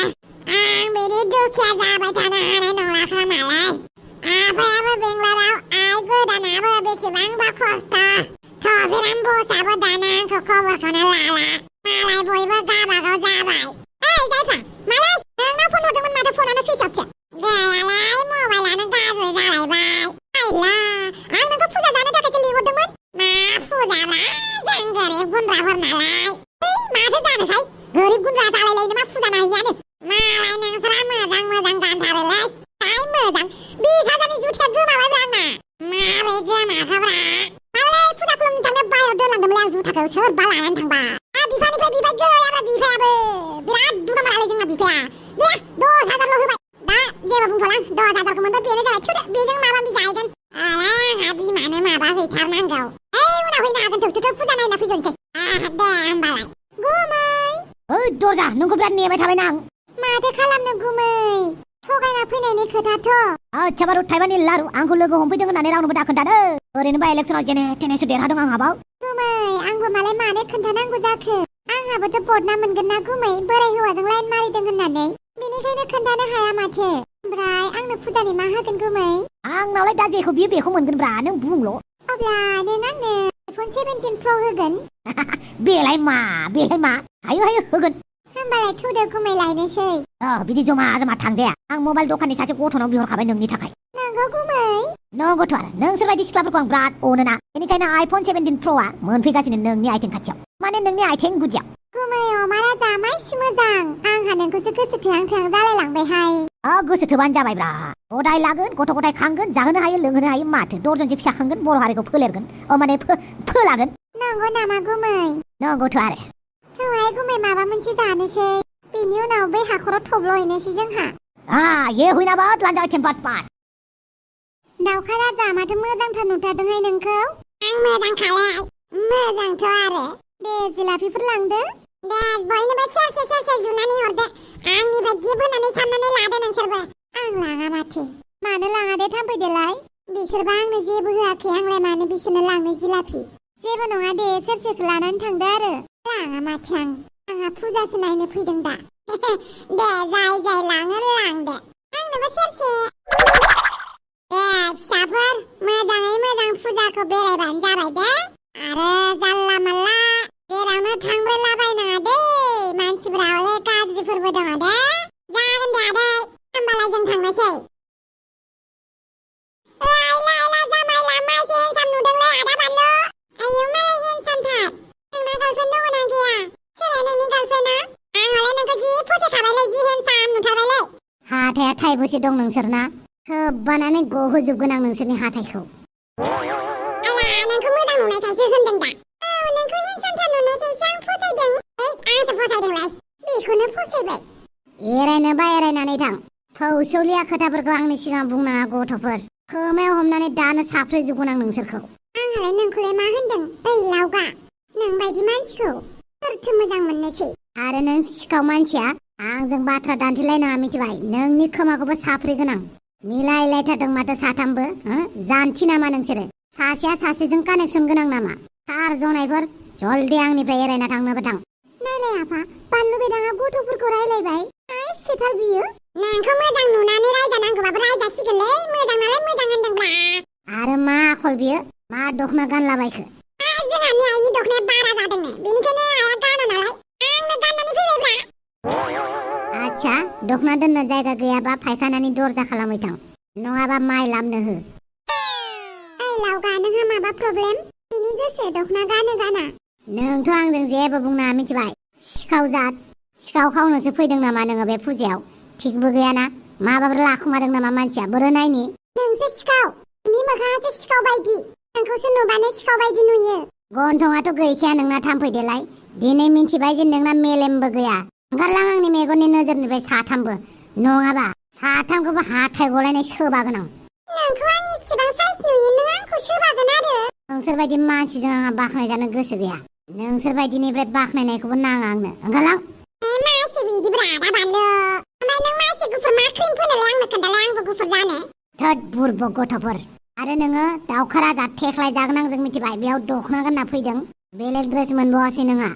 आं बिदि दुखिया जाबाय थानो हानाय नंला खोमालै आफायाबो बेंगलराव आइ गोदानाबो बेसेबांबा खस्थ' थफेराम बसाबो दाना आंखौ खबरखौनो लाला मालाय बयबो गाबागाव जाबाय ओइ जायफा मालाय नोंनाव फन हरदोंमोन माथो फनानो सुइच अफसो गैयालाय मबाइलानो गाज्रि जालायबाय आइला आं नोंखौ फुजा जानो थाखायसो लिंहरदोंमोन मा फुजाला जों गोरिब गुन्द्राफोर नालाय माथो जानोखाय गोरिब गुन्द्रा जालायलायनो मा फुजा नायहैनायानो मालाय नोंस्रा मोजां मोजां गानथारोलै मोजां 20,000नि जुथाया गोमाबायब्रा आंना मारै गोमाखोब्रा मालाय फुजा खुलुमनो थांनो बायह्रायाव दोनलांदोंमोनलै आं जुथाखौ सोरबा लानानै थांबा बिफानिफ्राय बिबाय गैयाब्रा बिफायाबो बिराद दुगामारालै जोंना बिफाया दे 10,000ल' होबाय दा जेबो बुंथ'ला 10,000खौ मोनबा बेनो जाबाय थुदो बेजों माबा माबि जाहैगोन आंहा बिमानो माबा हैथारनांगौ उनाव हैनो हागोन थौ फुजा नायना फैग्रोनोसै दे होमबालाय गुमै ओइ दरजा नोंखौ बिराद नेबाय थाबायना आं माथो खालामनो गुमै थगायना फैनायनि खोथाथ' अच्छा बारु थाइबानि लारु आंखौ लोगो हमफैदों होननानै रावनोबो दा खोन्थादो ओरैनोबा इलेक्सनाव जेने थेनेसो देरहादों आं हाबाव गुमै आंबो मालाय मानो खोन्थानांगौ जाखो आंहाबोथ' बदनाम मोनगोन ना गुमै बोराय हौवाजों लाइन मारिदों होननानै बेनिखायनो खोन्थानो हाया माथो ओमफ्राय आंनो फुजानि मा होगोन गुमै आंनावलाय दा जेखौ बियो बेखौ मोनगोनब्रा नों बुंल' अब्ला नों आंनो iPhone 17 Pro होगोन बेलाय मा हायो होगोन होमबालाय थुदो गुमै लायनोसै बिदि जमा जमा थांजाया आं मबाइल दखाननि सासे गथ'नाव बिहरखाबाय नोंनि थाखाय नंगौ गुमै नंगौथ' आरो नोंसोरबायदि सिख्लाफोरखौ आं बिराद अनोना बेनिखायनो iPhone 17 Proआ मोनफैगासिनो नोंनि आथिं खाथियाव माने नोंनि आथिं गुदियाव गुमै अमा राजा माइसि मोजां आंहा नोंखौसो गोसो थोहां जालायलांबायहाय गोसो थोबानो जाबायब्रा गदाय लागोन गथ' गथाय खांगोन जाहोनो हायो लोंहोनो हायो माथो दरजनसे फिसा खांगोन बर' हारिखौ फोलेरगोन माने फोलागोन नंगौ नामा गुमै नंगौथ' आरो थौहाय गुमै माबा मोनसे जानोसै बेनि उनाव बै हाखराव थब्ल'हैनोसै जोंहा ये हुइनाबाद लान्जाय टेम्पाट पाट दाउखा राजा माथो मोजांथार नुथारदोंहाय नोंखौ आं मोजांखालाय मोजांथ' आरो दे जिलापिफोर लांदो दे बयनोबो सेरसे जुनानै हरदो आंनिफ्राय गिफ्ट होनानै साननानै लादो नोंसोरबो आं लाङा माथो मानो लाङा दे थांफैदोलाय बिसोरबा आंनो जेबो होआखै आंलाय मानो बिसोरनो लांनो जिलापि जेबो नङा दे सेरसेखौ लानानै थांदो आरो लाङा माथो आंहा फुजासो नायनो फैदों दा दे जाय लाङो लांदो आंनोबो सेरसे फिसाफोर मोजाङै मोजां फुजाखौ बेरायबानो जाबाय दे आरो जानला मानला जेरावनो थांब्रैलाबायनाङा दे मानसिफोरा हले गाज्रिफोरबो दङ दे जागोन दे आदै होमबालाय जों थांनोसै जामायला मासे हेन्साम नुदोंलै आदा बानलु आयौ मालाय हेन्सामथार नोंना गार्लफ्रेन्ड दङना गैया सोलाय नोंनि गार्लफ्रेन्डा आं हले नोंखौ जि फसायखाबायलै जि हेन्साम नुथारबायलै हाथाया थाइबैसे दं नोंसोरना सोब्बानानै गहोजोबगोन आं नोंसोरनि हाथायखौ आला नोंखौ मोजां नुनायखायसो होनदों दा औ नोंखौ हेन्सामथार नुनायखायसो आं फसायदों आंसो फसायदोंलाय बेखौनो फसायबाय एरायनोबा एरायनानै थां फौसौलिया खोथाफोरखौ आंनि सिगां बुंनाङा गथ'फोर खोमायाव हमनानै दानो साफ्रेजोबगोन आं नोंसोरखौ आंहालाय नोंखौलाय मा होनदों ओइ लावगा नोंबायदि मानसिखौ सोरथो मोजां मोननोसै आरो नों सिखाव मानसिया आंजों बाथ्रा दान्थेलायनाङा मिथिबाय नोंनि खोमाखौबो साफ्रेगोन आं मिलायलायथारदों माथो साथामबो जानथि नामा नोंसोरो सासेया सासेजों कानेक्सन गोनां नामा सार जनायफोर जल्दि आंनिफ्राय एरायना थांनोबो थां नायलाय आफा बानलु बेदाङा गथ'फोरखौ रायलायबाय आइसेथार बियो नोंखौ मोजां नुनानै रायजानांगौबाबो रायजासिगोनलै मोजां नालाय मोजां होनदोंब्ला आरो मा आखल बियो मा दखना गानलाबायखो जोंहानि आइनि दखनाया बारा जादोंनो बेनिखायनो आइया गाना नालाय आंनो गाननानै फैबायब्रा आच्छा दखना दोननो जायगा गैयाबा फायखानानि दरजा खालामै थां नङाबा माइ लामनो हो ओइ लावगा नोंहा माबा प्रब्लेम बिनि गोसो दखना गानो गाना नोंथ' आंजों जेबो बुंनाङा मिथिबाय सिखाव जात सिखाव खावनोसो फैदों नामा नोङो बे फुजायाव थिगबो गैयाना माबाफोर लाखुमादों नामा मानसिया बोरो नायनि नोंसो सिखाव नोंनि मोखाङासो सिखाव बायदि नोंखौसो नुबानो सिखाव बायदि नुयो गन्थंआथ' गैखाया नोंना थाम्फै देलाय दिनै मिन्थिबाय जे नोंना मेलेमबो गैया ओंखारलां आंनि मेगननि नोजोरनिफ्राय साथामबो नङाबा साथामखौबो हाथाय गलायनाय सोबागोन आं नोंखौ आं इसेबां साइज नुयो नों आंखौ सोबागोन आरो नोंसोरबायदि मानसिजों आंहा बाख्नायजानो गोसो गैया नोंसोरबायदिनिफ्राय बाख्नायनायखौबो नाङा आंनो ओंखारलां मासे बिदिब्रा आदा बानलु ओमफ्राय नों मासे गुफुर मा क्रिम फोनोलाय आंनो खोन्थालाय आंबो गुफुर जानो थोद बुरबक गथ'फोर आरो नोङो दाउखा राजा थेख्लाय जागोन आंजों मिथिबाय बेयाव दखना गानना फैदों बेलेग ड्रेस मोनबावासै नोंहा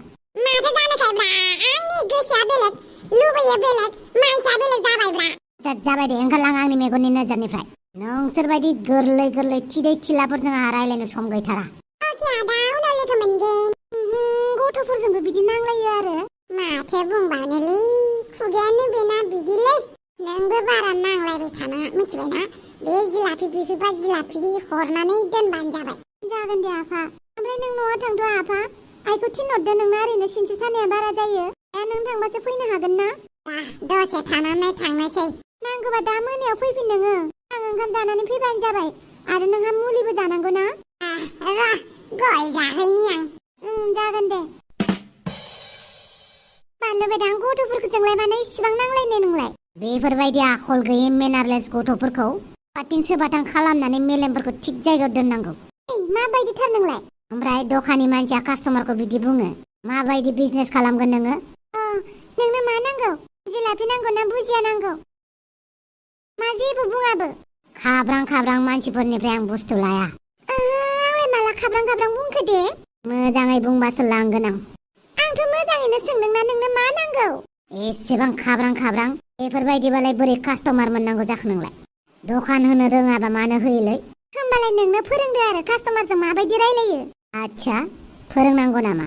माथो जानोखायब्रा आंनि गोसोआ बेलेग लुबैयो बेलेग मानसिया बेलेग जाबायब्रा जाबाय दे ओंखारलां आंनि मेगननि नोजोरनिफ्राय नोंसोरबायदि गोरलै गोरलै थिदै थिलाफोरजों आंहा रायलायनो सम गैथारा अके आदा उनाव लोगो मोनगोन गथ'फोरजोंबो बिदि नांलायो आरो माथो बुंबावनोलै खुगायानो बेना बिदिलै नोंबो बारा नांलायबाय थानाङा मिथिबायना बे जिलाफि बिफिबा जिलाफि हरनानै दोनबानो जाबाय जागोन दे आफा ओमफ्राय नों न'आव थांथ' आफा आइखौ थिनहरदो नोंना ओरैनो सिनस्रि सानाया बारा जायो दा नों थांबासो फैनो हागोन ना दसे थानानै थांनोसै नांगौबा दा मोनायाव फैफिन नोङो आं ओंखाम जानानै फैबानो जाबाय आरो नोंहा मुलिबो जानांगौ ना र' गय जाहैनि आं जागोन दे बानलु बेदां गथ'फोरजोंलाय मानो इसिबां नांलायनो नोंलाय बेफोरबायदि आखल गैयै मेनारलेस गथ'फोरखौ बाथिं सोबाथां खालामनानै मेलेमफोरखौ थिग जायगायाव दोननांगौ माबायदिथार नोंलाय ओमफ्राय दखाननि मानसिया कास्टमारखौ बिदि बुङो माबायदि बिजनेस खालामगोन नोङो नोंनो मा नांगौ जिलाफि नांगौ ना भुजिया नांगौ मा जेबो बुङाबो खाब्रां खाब्रां मानसिफोरनिफ्राय आं बुस्थु लाया आंलाय माला खाब्रां खाब्रां बुंखो दे मोजाङै बुंबासो लांगोन आंथ' मोजाङैनो सोंदोंना नोंनो मा नांगौ एसेबां खाब्रां खाब्रां बेफोरबायदिबालाय बोरै कास्टमार मोननांगौ जाखो नोंलाय दखान होनो रोङाबा मानो होयोलै होमबालाय नोंनो फोरोंदो आरो कास्टमारजों माबायदि रायलायो आच्छा फोरोंनांगौ नामा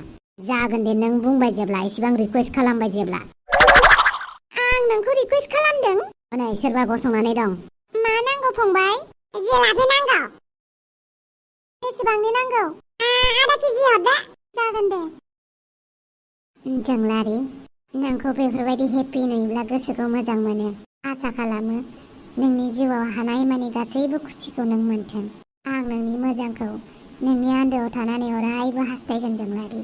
जागोन दे नों बुंबाय जेब्ला इसेबां रिकुवेस्ट खालामबाय जेब्ला आं नोंखौ रिकुवेस्ट खालामदों नै सोरबा गसंनानै दं मा नांगौ फंबाय जिलाफि नांगौ बेसेबांनि नांगौ आधा केजि हरदो जागोन दे जोंलारि नोंखौ बेफोरबायदि हेपि नुयोब्ला गोसोखौ मोजां मोनो आसा खालामो नोंनि जिउआव हानाय मानि गासैबो खुसिखौ नों मोन्थों आं नोंनि मोजांखौ नोंनि आन्दोआव थानानै अरायबो हास्थायगोन जोंलारि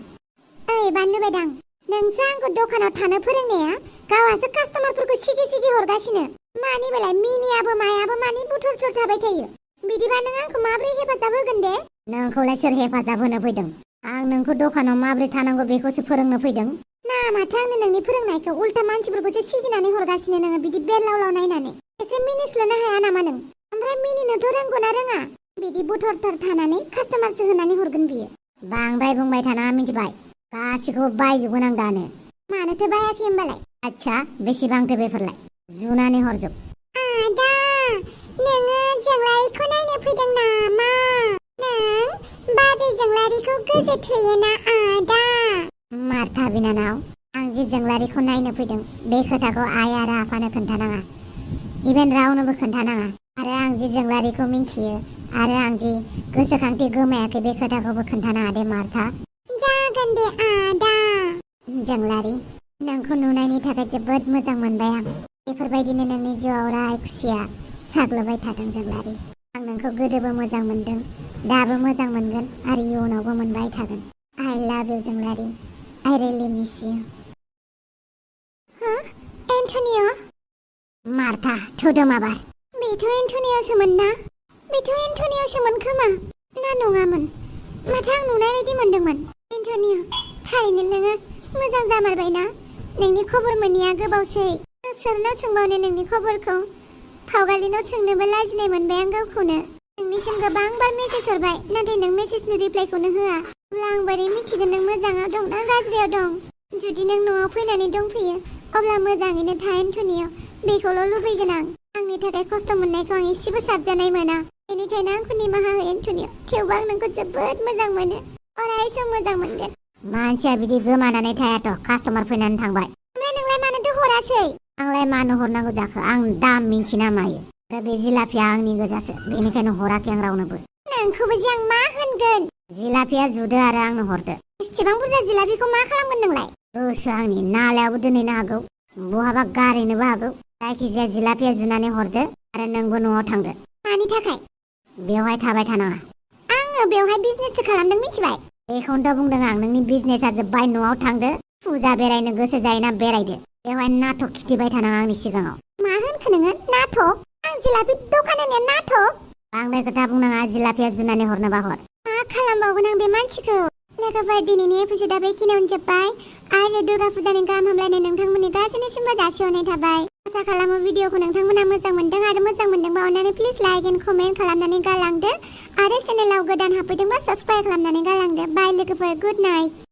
ओइ बानलु बेदां नोंसो आंखौ दखानाव थानो फोरोंनाया गावहासो कास्टमारफोरखौ सिगि सिगि हरगासिनो मानि बेलाय मिनियाबो मायाबो मानि बुथुर थुर थाबाय थायो बिदिबा नों आंखौ माब्रै हेफाजाब होगोन दे नोंखौलाय सोर हेफाजाब होनो फैदों आं नोंखौ दखानाव माब्रै थानांगौ बेखौसो फोरोंनो फैदों ना माथो आंनो नोंनि फोरोंनायखौ उल्था मानसिफोरखौसो सिगिनानै हरगासिनो नोङो बिदि बेरलावलाव नायनानै एसे मिनिस्लुनो हाया नामा नों ओमफ्राय मिनिनोथ' रोंगौ ना रोङा बिदि बुथुर थुर थानानै कास्टमारसो होनानै हरगोन बियो बांद्राय बुंबाय थानाङा मिथिबाय गासिखौबो बायजोबगोन आं दानो मानोथो बायाखै होमबालाय आच्छा बेसेबांथो बेफोरलाय जुनानै हरजोब आदा नोङो जोंलारिखौ नायनो फैदों नामा? नों बाजै जोंलारिखौ गोसोथोयो ना आदा? मार्था बिनानाव, आं जि जोंलारिखौ नायनो फैदों बे खोथाखौ आइ आरो आफानो खोन्थानाङा, इभेन रावनोबो खोन्थानाङा। आरो आं जि जोंलारिखौ मिन्थियो आरो आं जि गोसोखांथि गोमायाखै बे खोथाखौबो खोन्थानाङा दे मार्था। जागोन दे आदा। जोंलारि, नोंखौ नुनायनि थाखाय जोबोद मोजां मोनबाय आं। बेफोरबायदिनो नोंनि जिउआव अराय खुसिया साग्लोबबाय थाथों जोंलारि। आं नोंखौ गोदोबो मोजां मोनदों, दाबो मोजां मोनगोन आरो इयुनावबो मोनबाय थागोन। I love you जोंलारि। I really miss you। एन्टनिय'? मार्था, थुदो माबार। बेथ' एन्टनिय'सोमोन ना? बेथ' एन्टनिय'सोमोन खोमा ना नङामोन? माथो आं नुनाय बायदि मोनदोंमोन। एन्टनिय', थारैनो नोङो मोजां जामारबाय ना? नोंनि खबर मोनैया गोबावसै। आं सोरनाव सोंबावनो नोंनि खबरखौ? फावगालिनाव सोंनोबो लाजिनाय मोनबाय आं गावखौनो। नोंनिसिम गोबां बार मेसेज हरबाय, नाथाय नों मेसेजनि रिप्लाइखौनो होआ। अब्ला आं बोरै मिथिगोन नों मोजाङाव दं ना गाज्रियाव दं? जुदि नों न'आव फैनानै दंफैयो, अब्ला मोजाङैनो था एन्टनिय', बेखौल' लुबैगोन आं। आंनि थाखाय खस्थ' मोननायखौ आं एसेबो साबजानाय मोना। बेनिखायनो आंखौ निमाहा हो एन्टनिय'। थेवबो आं नोंखौ जोबोद मोजां मोनो, अराय सम मोजां मोनगोन। मानसिया बिदि गोमानानै थायाथ', कास्टमार फैनानै थांबाय। ओमफ्राय नोंलाय मानोथो हरासै? आंलाय मानो हरनांगौ जाखो? आं दाम मिन्थिना मायो। आरो बे जिलापिया आंनि गोजासो, बेनिखायनो हराखै आं रावनोबो। नोंखौबो जे आं मा होनगोन? जिलापिया जुदो आरो आंनो हरदो। एसेबां बुरजा जिलापिखौ मा खालामगोन नोंलाय? गोसो आंनि, नालायावबो दोनहैनो हागौ, बहाबा गारहैनोबो हागौ। जायखिजाया जिलापिया जुनानै हरदो आरो नोंबो न'आव थांदो। मानि थाखाय? बेवहाय थाबाय थानाङा। आङो बेवहाय बिजनेससो खालामदों, मिथिबाय? बेखौनोथ' बुंदों आं, नोंनि बिजनेसा जोब्बाय, न'आव थांदो। फुजा बेरायनो गोसो जायोना बेरायदो। बेवहाय नाटक खिथिबाय थानाङा आंनि सिगाङाव। मा होनखो नोङो? नाटक? आं जिलापि दखान होनाया नाटक? बांद्राय खोथा बुंनाङा, जिलापिया जुनानै हरनोबा हर। मा खालामबावगोन आं बे मानसिखौ? लोगोफोर, दिनैनि एपिसोडा बेखिनियावनो जोब्बाय। आरो दुर्गा फुजानि गाहाम हामलायनाय नोंथांमोननि गासैनिसिमबो जासिहरनाय थाबाय। आसा खालामो भिडिअखौ नोंथांमोना मोजां मोनदों आरो मोजां मोनदोंबा अननानै प्लिज लाइक एन्ड कमेन्ट खालामनानै गालांदो। आरो चेनेलाव गोदान हाबफैदोंबा साबस्क्राइब खालामनानै गालांदो। बाय लोगोफोर, गुड नाइट।